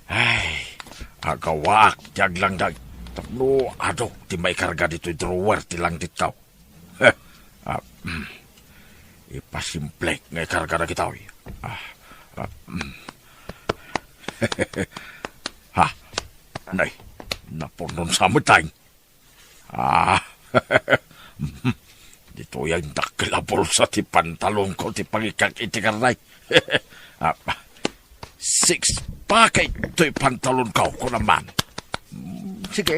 Ay, agawaak ti aglangdek. Tapno adu ti maikarga ditoy drawer ti langdetko. Ah, mm. Ipasimplek nga ikarga dagitoy. Ah, ah, mm. Ha? Nay, napunon sa met, ay. Ah, ditoy ay dakkel a bulsa ti pantalonko ti pangikak iti karnay. Ah, six pack toy pantalonko, kunam man. Mm, sige,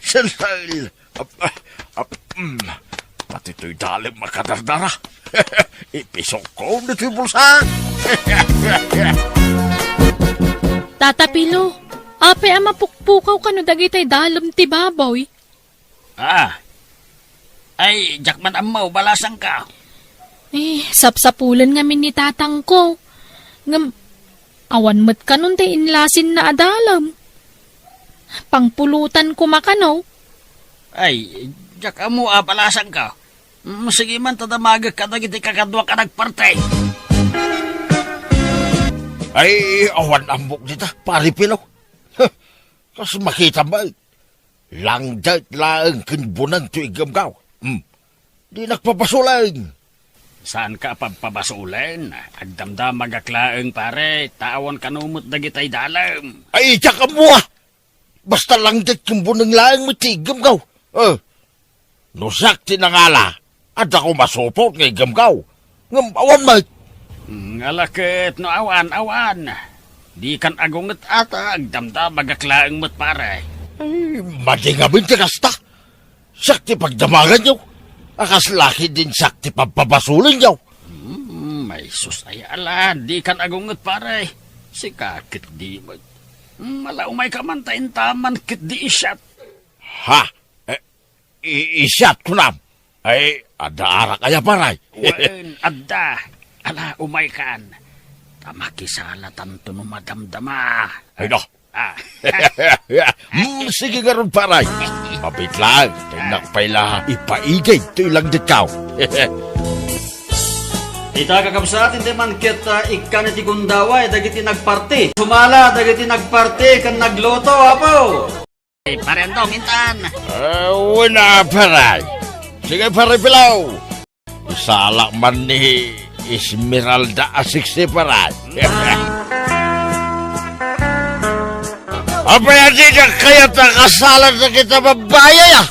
Sel, sel. Ap, ap, mm. Pati toy dalem a kadardara. Ipisokko ditoy bulsa. Tata Pilo, apay a mapukpukaw kano dagitay dalem ti baboy? Ah. Ay, diak man ammo, balasangko. Eh, sapsapulen ngamin ni tatangko. Ngem, awan met kanon ti inlasinna a dalem. Pangpulutan koma kano. Ay, diak ammo a balasangko. Mm, sige man, ta damagek kadagiti kakaduak a nagparti. Ay, awan ammok dita, Pare Pilo. Huh, kas makitam met. Langdek laeng ken buneng ti iggemgaw. Hmm. Dinak pabasolen. Saanka a pagpabasolen? Agdamdamagak laeng, pare, ta awan kano met dagitay dalem. Ay, diak ammo, ah. Basta langdek ken buneng laeng met ti iggemgaw. Eh, no siak ti nangala, adda koma supot nga iggemgaw. Ngem awan met. Mm, ala ket no awan, awan. Dikan agunget ata, agdamdamagak laeng met, pare. Ay, madi ngamin ti kasta. Siak ti pagdamaganyo. A kasla ketdin siak ti pagpabasolenyo. Mm, ay sus, ay ala, dikan agunget, pare. Sika ketdi met. Mm, ala, umayka man ta intaman ketdi isyat. Ha? Eh, I-, isyat kunam. Ay, adda arak aya, pare? Wen, adda. Ala, umaykan. Ta makisalatanto no madamdama. Ay, no. Ah. Hmm, sige ngarud, pare. Mabit lang. Tay nakpay la ipaigid toy langdetko. Ita, kakabsat, intay man ket, ah, ikkan iti gundaway dagiti nagparti. Sumala dagiti nagparti ken nagluto, apo. Eh, Pare Andong, intan. Ah, wen a, pare. Sige, Pare Pilaw. Isalak man ni Esmeralda a sexy, pare. Apay a diak kayat a kasalan dagiti babai, a?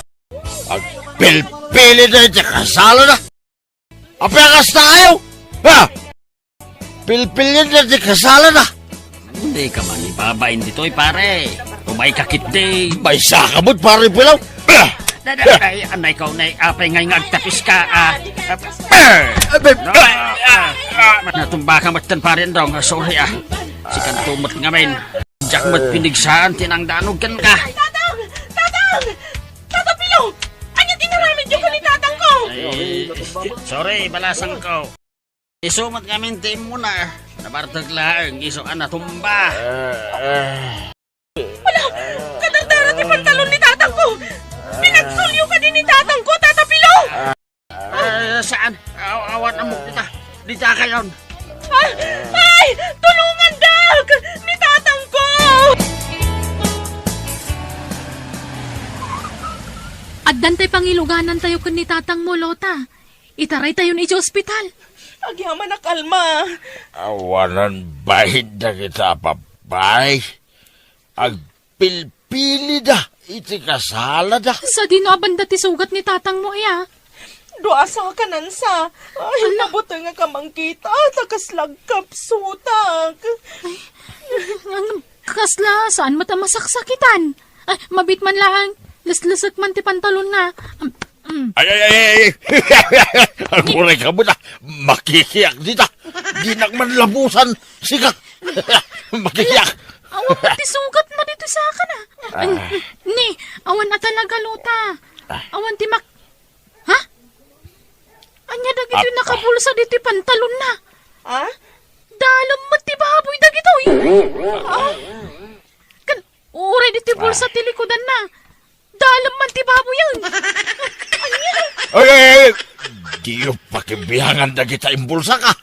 Agpilpili da iti kasalan, a? Apay a kasta kayo? Ha? Pilpilienyo ti kasalan, a? Dika man ibabain ditoy, pare. Umayka ketdi. Maysaka met, Pare Pilaw. Da, da, ay, anay ko, nay, apay ngay nga agtapiska, a? Abi, no, a, a, natumbaka met ten, Pare Andong. Sorry, a. Sikanto met ngamin. Diak met pinigsaan ti nangdanog kenka. Tatang! Tatang! Tata Pilo! Ania ti inaramidyo ken ni tatangko? Ay, sorry, balasangko. Isu met ngamin ti immuna. Nabartek laeng isu a natumba. Ala, kadardara ti pantalon ni tatangko. Pinagsulyo kadi ni tatangko, Tata Pilo? Ah, saan? Aw-, awan ammok dita. Dita kayon. Ah, ay! Tulongandak! Ni tatangko! Addan tay pangiluganantayo ken ni tatangmo, Lota. Itaraytayon idiay ospital. Agyamanak, Alma. Awanan bain dagita a babai. Agpilpilida iti kasalada. Sadino a banda ti sugat ni tatangmo, iya? Dua sa kanansa. Ay, ala. Mabuteng a kamangkita, ta kasla agkapsutak. Ay, ang kasla, saan met a masaksakitan? Ay, mabit man laeng, leslesek man ti pantalonna. Am, mm. Ay, ay, ay, ay. Aguray ka met, a. Makikiak dita. Dinak man labusan. Sika. Makikiak. Awan ti sugat mo dito sa akin, a. Ah. Ay, ni, awan a talaga, Lota. Ah. Awan ti mak-, ha? Ania dagitoy nakabulsa ditoy pantalonna? Ha? Dalem met ti baboy dagitoy. Ah? Uray ditoy bulsa ti likudanna. Dalem man ti baboyen. Ay, ay, ay! Diyo pakibiangan dagita imbulsaka.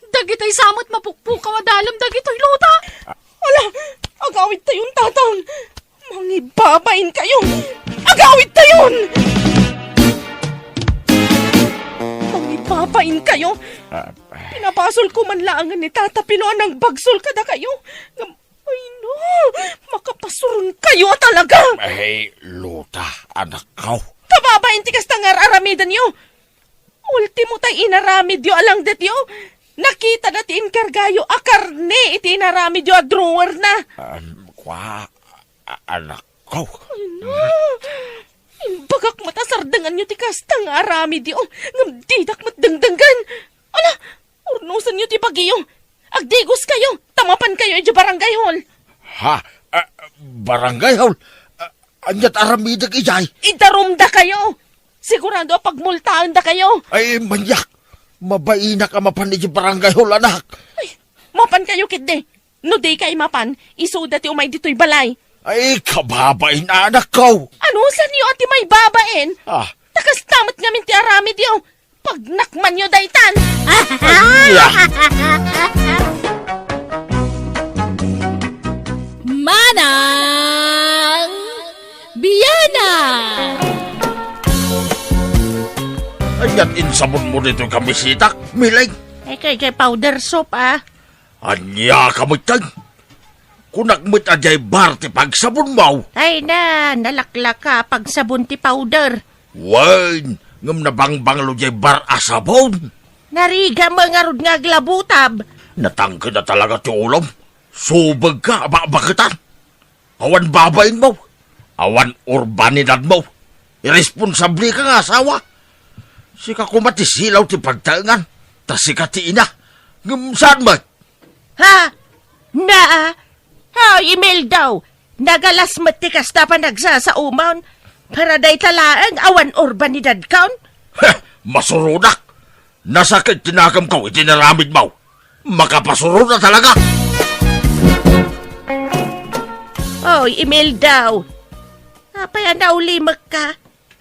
Dagitay sa met mapukpukaw a dalem dagitoy, Luta. Ala, agawidtayon, Tatang. Mangibabain kayo. Agawidtayon! Mangibabain kayo. Ah. Pinabasolko man laengen ni Tata Pilo a nangbagsolko kadakayo. Ngem, ay no, makapasuronkayo a talaga. Ay, Luta, anakko. Kababain ti kasta nga ar-aramidenyo. Ultimo tay inaramidyo a langdetyo. Nakitana ti inkargayo a karne iti inaramidyo a drawerna. Um, kua, a-, anakko. Ay, no. Imbagak met a sardenganyo ti kasta nga aramidyo, ngem didak met dengdenggen. Ala, urnosenyo ti bagiyo. Agdigoskayo, ta mapankayo idiay barangay hall. Ha? Ah, barangay hall? Ah, aniat aramidek idiay? Idarumdakayo. Sigurado a pagmultaendakayo. Ay, maniak. Mabainak a mapan idiay barangay hall, anak. Ay, mapankayo ketdi. No dikay mapan, isuda ti umay ditoy balay. Ay, kababain, anakko. Anusanyo a ti maibabain? Ah. Ta kasta met ngamin ti aramidyo. Pagnakmanyo daytan. Ania? Manang Biana! Aniat insabonmo ditoy kamisitak, Miling? Ay, kay, kay powder soap, ah. Ania ka met, tay? Kunak met a diay bar ti pagsabonmo. Ay na, nalaklaka a pagsabon ti powder. Wen, ngem nabangbanglo diay bar a sabon. Narigat met ngarud nga aglabutab. Natangked a talaga ti ulom. Subegka a bakbaketan. Awan babainmo. Awan urbanidadmo. Irresponsableka nga asawa. Sika koma ti silaw ti pagtaengan. Ta sika ti ina. Ngem saan met? Ha? Na? Hay, Imelda! Nagalas met ti kasta a panagsasaoman. Para dayta laeng awan urbanidadkon. Heh! Masurodak! Nasakit ti nakemko iti naramidmo. Makapasuroda talaga! Oy, Imelda! Apay a naulimekka?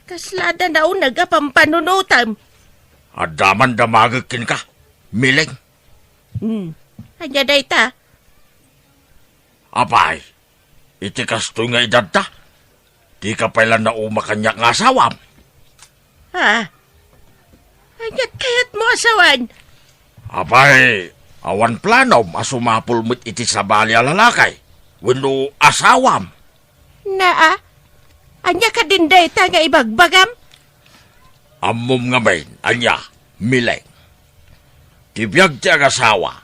Kasla adda nauneg a pampanunotem. Adda man damagek kenka, Miling. Hmm. Ania dayta? Apay, iti kastoy nga edadta, dika pay la nauma kaniak nga asawam? Ha? Aniat kayatmo a sawen? Apay, awan planom a sumapul met iti sabali a lalaki wenno asawam? Naa, ania kadin dayta nga ibagbagam? Ammom ngamin, ania, Miling. Ti biag ti agasawa,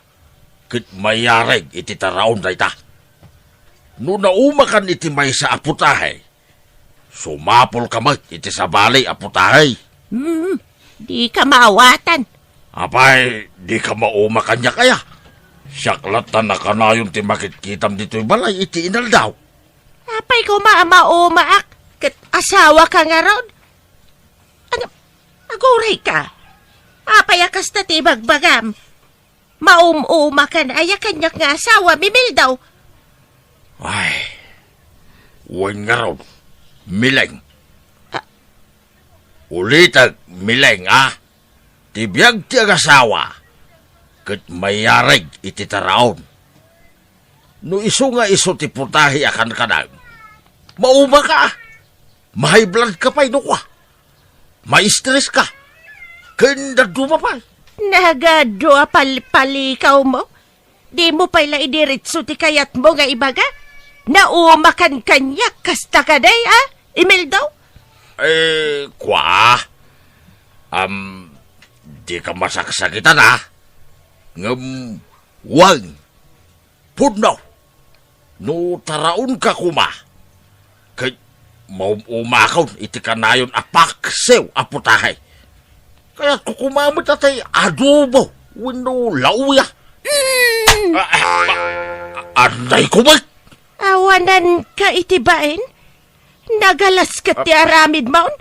ket mayareg iti taraon dayta. No naumakan iti maysa a putahe, sumapulka met iti sabali a putahe. Hmm, dika maawatan. Apay, dika mauma kaniak aya? Siak latta a kanayon ti makitkitam ditoy balay iti inaldaw. Apay koma a maumaak ket asawaka ngarud? Ano, agurayka? Apay a kasta ti ibagbagam? Maum-umakan aya kaniak nga asawam, Imelda? Ay, wen ngarud, Miling. Ah. Ulitek, Miling, a? Ti biag ti agasawa, ket mayareg iti taraon. No isu nga isu ti putahe a kankanam, maumaka, ma-high blood ka pay no kua, ma-stress ka, ken dadduma pay. Nagadu a palpalikawmo. Dimo pay la idiretso ti kayatmo nga ibaga? Naumakan kaniak kasta kadi, a, Imelda? Eh, kua? Am, dika masaksakitan, a? Ngem, wen, pudno. No taraonka koma, ket maum-umakon iti kanayon a paksiw a putahe. Kayatko koma met a tay adobo wenno lauya. Mm. Ah, ah, ah, anay koma. Awananka iti bain? Nagalas ket ti aramidmon?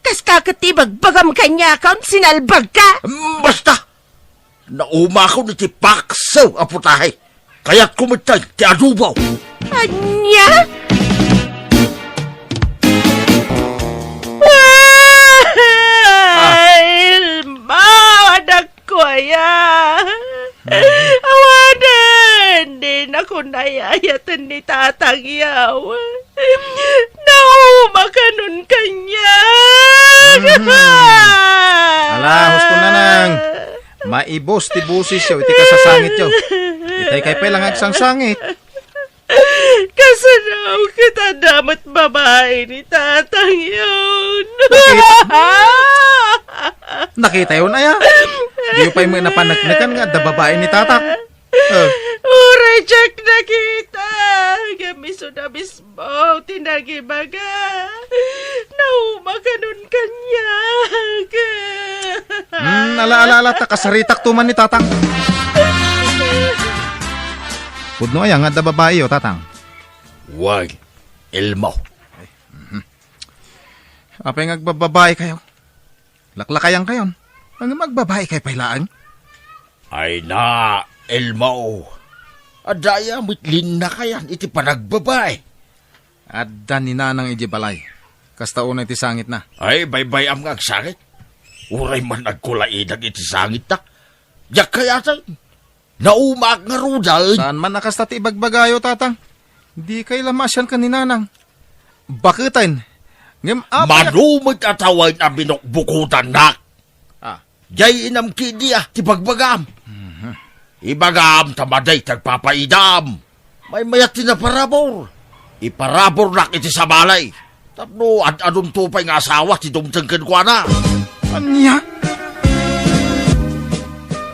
Kasta ket ti ibagbagam kaniakon, sinalbagka? Mm, basta! Naumakon iti paksiw a putahe. Kayatko met ti adobo. Ania? Kun ay-ayaten ni Tatang yaw, naumakanon kaniak. Mhm. Ala, husto, Nanang. Maibus ti boses yaw iti kasasangit yaw. Itay kay pay lang agsangsangit. Kasano ket adda met babai ni Tatang yaw? Nakita-, nakita yaw na ya. Diyo pay met napaneknekan nga adda babai ni Tatang. Eh. Uray diak nakita, ngem isu a mismo ti nangibaga. Naumakanon kaniak. Hmm, ala, ala, ala, ta kasaritak to man ni Tatang. Pudno aya nga adda babai, o, Tatang? Wen, Elmo. Mhm. Apay nga agbababai kayo? Laklakayan kayon. Ngem agbabai kay pay laeng? Ay na, Elmo. Adda aya met linnakayan iti panagbabai? Adda ni Nanang idiay balay. Kasta unay ti sangitna. Ay, baybay-am nga agsangit. Uray man agkulaidag iti sangitna. Diak kayaten. Naumaak ngaruden. Saan man a kasta ti ibagbagayo, Tatang? Dikay la maasian ken ni Nanang. Baketen. Ngem apay a- Mano met a tawen a binukbukodannak. Ah. Diay inam kidi a ti bagbagam. Mhm. Ibagam ta madi ti agpapaidam. Maymayat ti naparabur. Iparaburnak iti sabali. Tapno ad-adunto pay nga asawa ti dumteng kenkuana. Ania?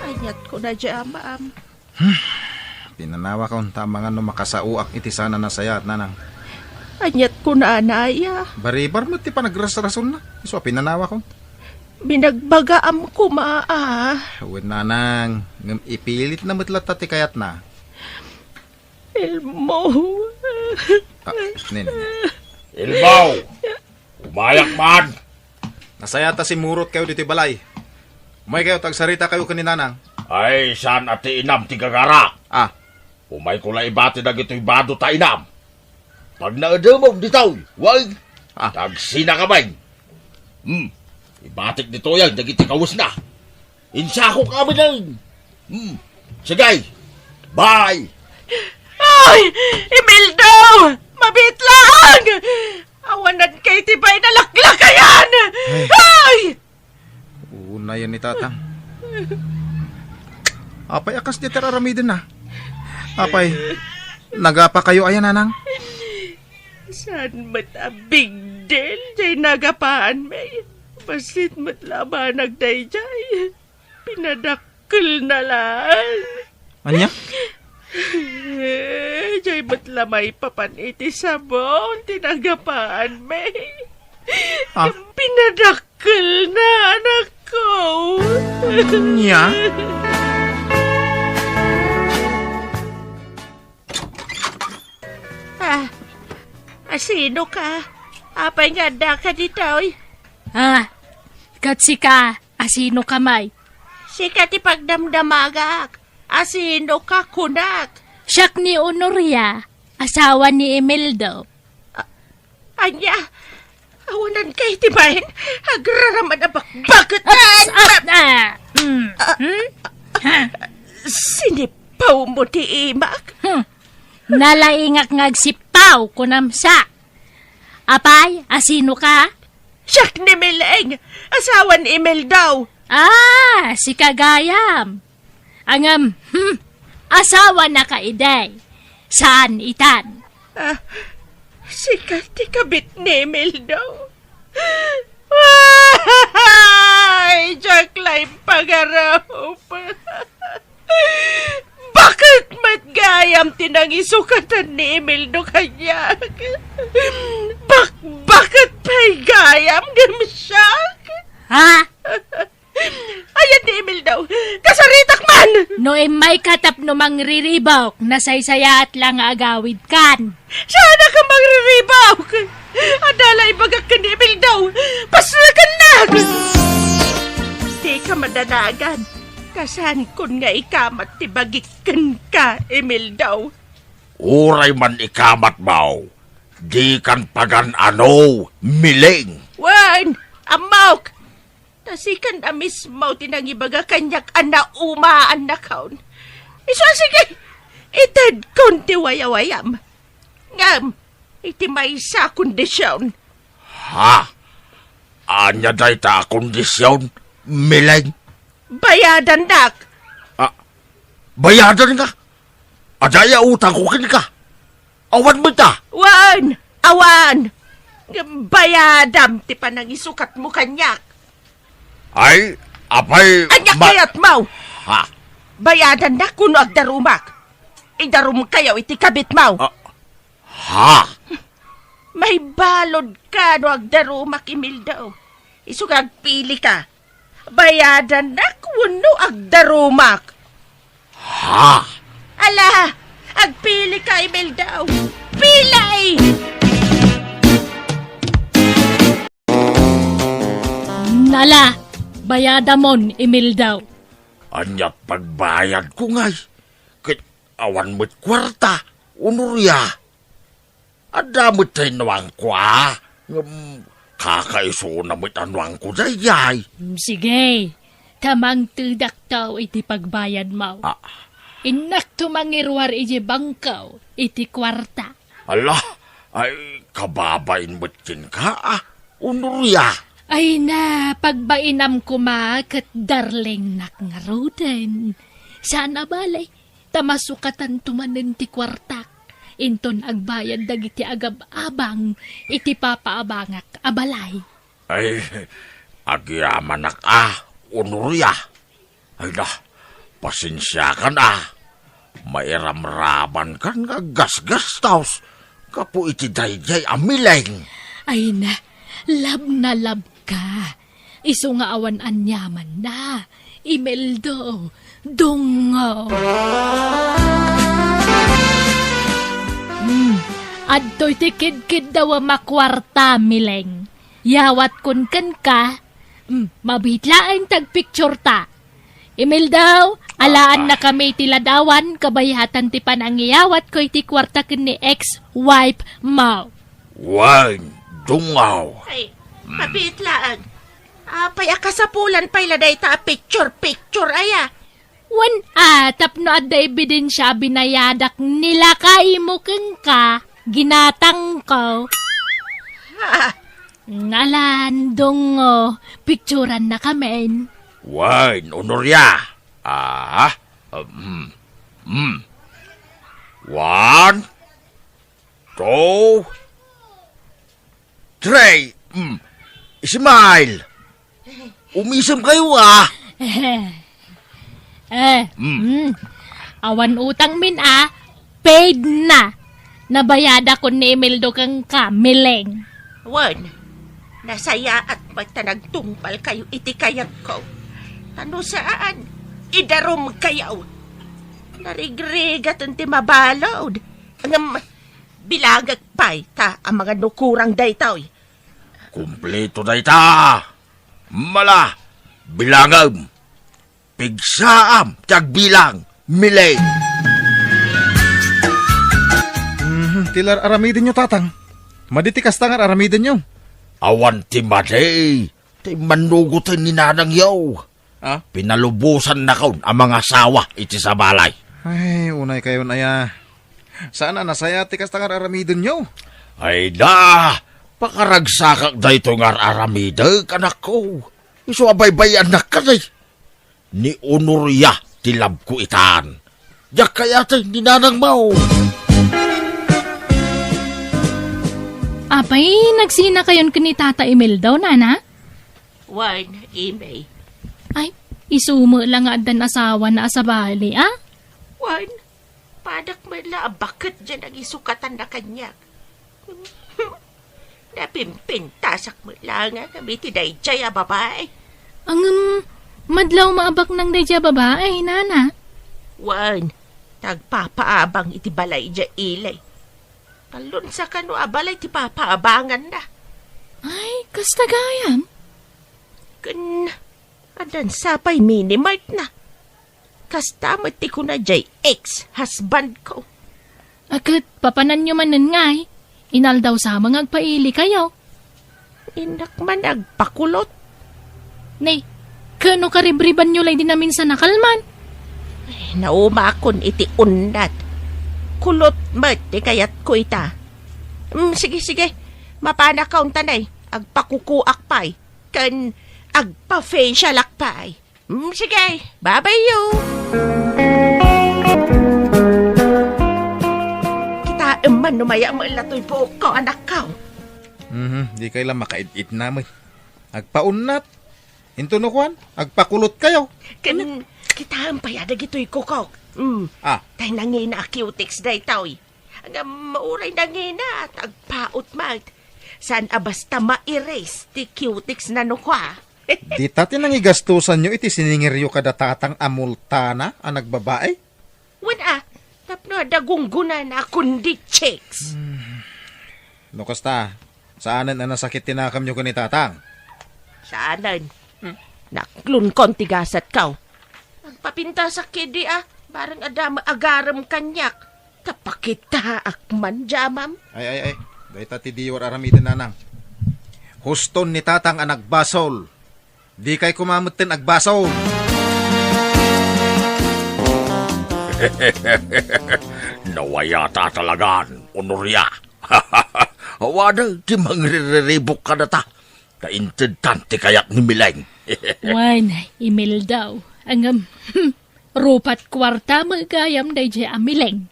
Aniat kuna diay, Amam? Hmm. Pinanawakon ta amangan no makasaoak iti saan a nasayaat, Nanang. Aniat kunana aya? Baribar met ti panagrasrasonna. Isu a pinanawakon. Binagbagaam koma a. Wen, Nanang, ngem ipilitna met latta ti kayatna. Elmo. Ah, Nene. Elmo! Umayak man! Nasayaat ta simmurot kayo ditoy balay. Umay kayo, ta agsarita kayo ken ni Nanang. Ay, saan a ti inam ti gagara? Ah. Umayko la ibati dagitoy bado ta inam. Pagnaedemon ditoy, wen? Ah. Tagsinakaben. Hmm. Ibatik ditoy dagiti kawesna. Insakok aminen. Hmm. Sige. Bye. Ay! Imelda! Mabiit lang! Awanan kay ti bay nalaklakayan! Ay! Ay! Unayen ni Tatang. Apay a kas diay ti ar-aramidenna? Apay, nagapa kayo aya, Nanang? Saan met a big deal diay nagapaanmi. Bassit met la a banag daydiay. Pinadakkelna laeng. Ania? Diay met la maipapan iti sabon ti nagapaanmi. Ah. Pinadakkelna, anakko. Ania? Ah, asino ka? Apay nga addaka ditoy? Ah, ket sika, asino ka may? Sika ti pagdamdamagak. Asino ka kunak? Siak ni Honoria, asawa ni Imeldo. A-, ania? Awanan kay ti bain? Agraraman a bakbaket. Aps, ap, ah, mm, ah, hmm? Ha? Sinipaw mo ti imak? Hmm. Nalaingak nga agsippaw, kunam sa. Apay, asino ka? Siak ni Mileng, asawa ni Imeldo. Ah, sika gayam. Ngem, hmm, asawa na ka idi. Saan itan? Ah, sika ti kabit ni Imeldo. Ay, diak la impagarup. Bakit met gayam ti nangisukatan ni Imeldo kaniak? Bakbaket pay gayam, ngem siak? Ha? Ayan ni Imeldo, kasaritak man! No immayka tapno mangriribok, nasaysayaat la nga agawidkan. Saan a ka mangriribok? Adda la ibagak ken ni Imeldo. Pasrekennak! Dika madanagan. Kasaankon nga ikamat ti bagik kenka, Imeldo. Uray man ikamatmo, dikan pagan-ano, Mileng. Wen, ammok! Ta sikan a mismo ti nangibaga kaniak a naumaannakon. Isu a sige, Itedkon ti wayawayam. Ngem, iti maysa a kondision. Ha? Ania dayta a kondision, Mileng? Bayadannak. Ah, bayadanka? Adda aya utangko kenka? Awan met a? Wen, awan. Ngem bayadam ti panangisukatmo kaniak. Ay, apay, ania ma- kayatmo? Ha? Bayadannak wenno agdarumak? Idarumkayo iti kabitmo. Ah, ha? Maibaludka no agdarumak, Imelda. Isu nga agpilika. Bayadannak wenno agdarumak? Ha? Ala, agpilika, Imelda. Pilay! Ala, bayadamon, Imelda. Ania pagbayadko ngay? Ket awan met kuarta, Honoria. Adda met tay nuangko a. Ngem kakaisuna met a nuangko daydiay. Mm, sige. Ta mangtedakto iti pagbayadmo. Ah. Innakto mangiruar iti bangko iti kuarta. Ala, ay, kababain met kenka a, Honoria. Ay na, pagbainam koma ket darlingnak ngaruden. Saan a bale, ta masukatanto manen ti kuartak inton agbayad dagiti agab-abang iti papaabangak a balay. Ay, agyamanak a, Honoria. Ay na, pasensiakan a. Mairamrabankan nga aggasgastos gapu iti daydiay a Mileng. Ay na, love na love ka. Isu nga awan aniamanna, Imelda, dungngo. Hmm, adtoy ti kidkiddawem a kuarta, Mileng. Yawatkon kenka. Hmm, mabiit laeng ti agpictureta. Imelda, alaannakami iti ladawan, kabayatan ti panangiyawatko iti kuarta ken ni ex-wife mo. Wen, dungngo. Ay, mabiit laeng. Apay a kasapulan pay la dayta a picture-picture aya? Wen a, tapno adda ebidensia a binayadak ni lakaymo kenka, ginatangko. Ha? Alan, dungngo, picturannakamin. Wen, Honoria. Ah, um, um. One, two, three. Mm. Smile. Umisemkayo a. Eh, Mm. mm. Awan utangmin a, paid na. Nabayadakon ni Imelda kenka, Mileng. Wen, nasayaat met ta nagtungpalkayo iti kayatko. Ta no saan, idarumkayo. Narigrigaten ti mabalud. Ngem, bilangek pay ta amangan no kurang daytoy. Kumpleto dayta. Mala, bilangem. Pigsaam ti agbilang, Mileng. Mhm, ti la ar-aramidenyo, Tatang. Madi ti kasta nga ar-aramidenyo. Awan ti madi. Ti immannugoten ni nanangyo. Ah? Pinalubosannakon a mangasawa iti sabalay. Ay, unaykayon aya. Saan a nasayaat ti kasta nga ar-aramidenyo? Ay da, pakaragsakak daytoy nga ar-aramidek, anakko. Isu a baybay-annak kadi. Ni Honoria ti labko itan. Diak kayatay ni nanangmo. Apay, nagsinakayon ken ni Tata Imelda, nana? Wen, Imey. Ay, isu met la nga addan asawana a sabali, a? Wen, padak met la a baket diay nangisukatan na kaniak. Napimpintasak met la nga kami ti daydiay a babai. Ngem, madlaw maabaknang daydiay a babai, nana? Wen, ta agpapaabang iti balay diay ili. Talon sa kano a balay ti papaabanganna. Ay, kasta gayam? Ken, addan sa pay mini-mart na. Kasta met ti kuna diay ex-husband ko. A ket, papananyo manen ngay, inaldaw sa nga agpailikayo. Innak man agpakulot. Nay, kano karibribanyo lay di naminsan a kalman? Ay, naumakon iti unnat. kulot met ti kayatko ita. Mm, sige, sige. Mapanakon ta nay. Agpakukuak pay. Ken agpa-facialak pay. Mm, sige. Babayo. Kitaem man no mayamella toy buokko, anakko. Mhm, di kay la makaid-itna met. Agpaunnat. Intono kuan, agpakulot kayo. Ken kitaem pay a dagitoy kukok. Mm. Ah. Tay nangina a cutex daytoy. Ngem uray nangina, agpaut met. Saan a basta ma-erase ti cutex na no kua. Dita ti nangigastosanyo iti siningiryo kada tatang a multana a nagbabae? Wen a, tapno adda gunggonana a kundi chicks. No kasta, saanen a nasakit ti nakamyo ken ni tatang? Saanen. Hmm. Naklonkon ti gasatko. Agpapintasak kadi a, bareng adda met agarem kaniak. Kapakitaak man, jamam. Ay, ay, ay. Dayta ti diyo aramiden, nanang. Huston ni tatang a nagbasol. Dikay koma metten agbasol. Nawayata talagan, Honoria. Awanen ti mangriribok kadata. Ta intedtan ti kayat ni Mileng. Wen, Imelda. Ngem, hmm, rupat kuarta met gayam daydiay a Mileng.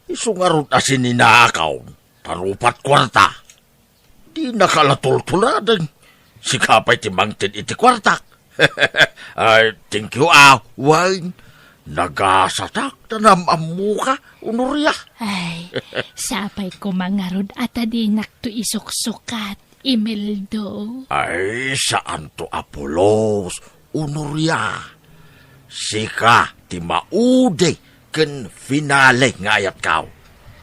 Isu ngarud a sininakaw, ta rupat kuarta. Dinaka la tultuladen. Sika pay ti mangted iti kuartak. Ay, thank you, ah, wen. Nagasatak ta nam-ammoka, Honoria. Ay, sapay koma ngarud a ta dinakto isuksukat, Imelda. Ay, saanto a pulos, Honoria. Sika ti maudi ken finale nga ayatko.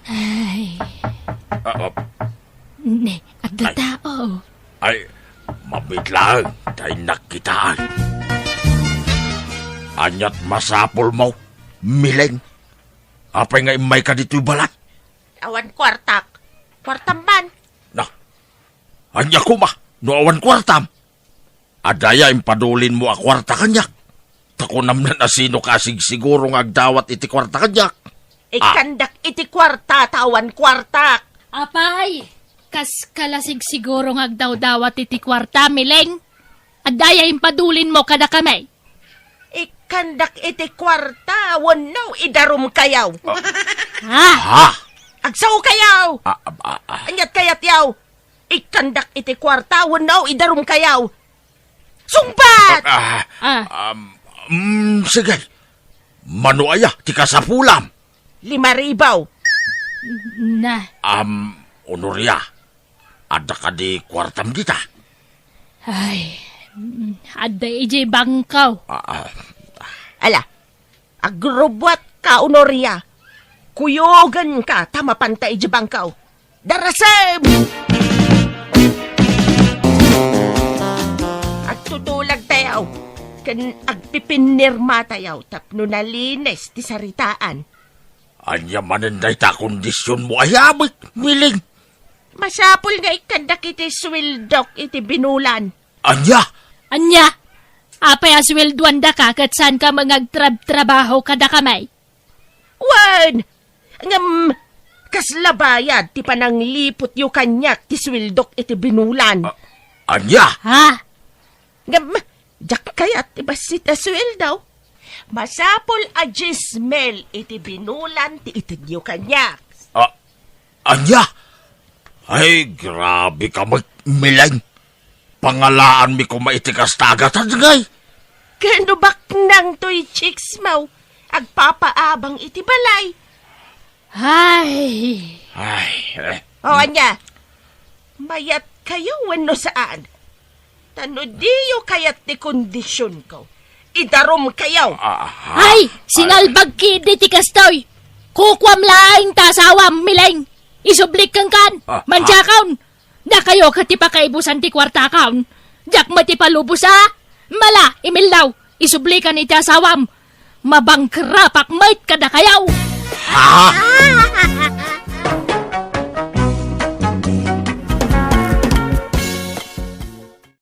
Ay. Ah, ah. Ne, adda tao. Ay, mabiit laeng ta innak kitaen. Ania't masapulmo, Mileng? Apay nga immayka ditoy balay? Awan kuartak. Kuartam man. Na, ania koma no awan kuartam? Adda aya impadulinmo a kuarta kaniak? Ta kunam nan a sinoka a sigsiguro nga agdawat iti kuarta kaniak. Ah. Ikkandak iti kuarta ta awan kuartak. Apay, kaska la sigsiguro nga agdawdawat iti kuarta, Mileng? Adda aya impadulinmo kadakami? Ikkandak iti kuarta wenno idarumkayo. Ah. Ha? Ha? Agsaokayo! Ah, ah, ah, ah. Ania't kayatyo? Ikkandak iti kuarta wenno idarumkayo. Sungbat! Ah, ah, ah. Um, mm, sige. Mano aya ti kasapulam? Lima ribu. Na. Um, Honoria, adda kadi kuartam dita? Ay, mm, adda idiay bangko. Ah, ah. Ala, agrubbuatka, Honoria. Kuyogenka ta mapanta idiay bangko. Darasem! Agtutulagtayo ken agpipinirmatayo tapno nalinis ti saritaan. Ania manen dayta a kondisionmo a yabek, Mileng? Masapul nga ikkandak iti sueldok iti binulan. Ania? Ania? Apay a sueldoandaka ket saanka met nga agtrabtrabaho kadakami? Wen, ngem kasla bayad ti panangliputyo kaniak ti sueldok iti binulan. A-, ania? Ha? Ngem, diak kayat ti bassit a sueldo. Masapul a dies mil iti binulan ti itedyo kaniak. A-, ania? Ay, grabe ka met, Mileng. Pangalaanmi koma iti kasta a gatad ngay. Ken no baknang toy chicks mo, agpapaabang iti balay. Ay. Ay, eh. O, ania? Mayatkayo wenno saan? Ta no diyo kayat ti kondisionko, idarumkayo. Ah, ah. Ay, singalbag kidi ti kastoy. Kukuam laeng ta asawam, Mileng. Isublik kenkan. Ah, ah. Mandiakon. Dakayo ket ti pakaibusan ti kuartakon. Diak met ipalubos a. Mala, Imelda, isublikan iti asawam. Mabangkrapak met kadakayo. Ha?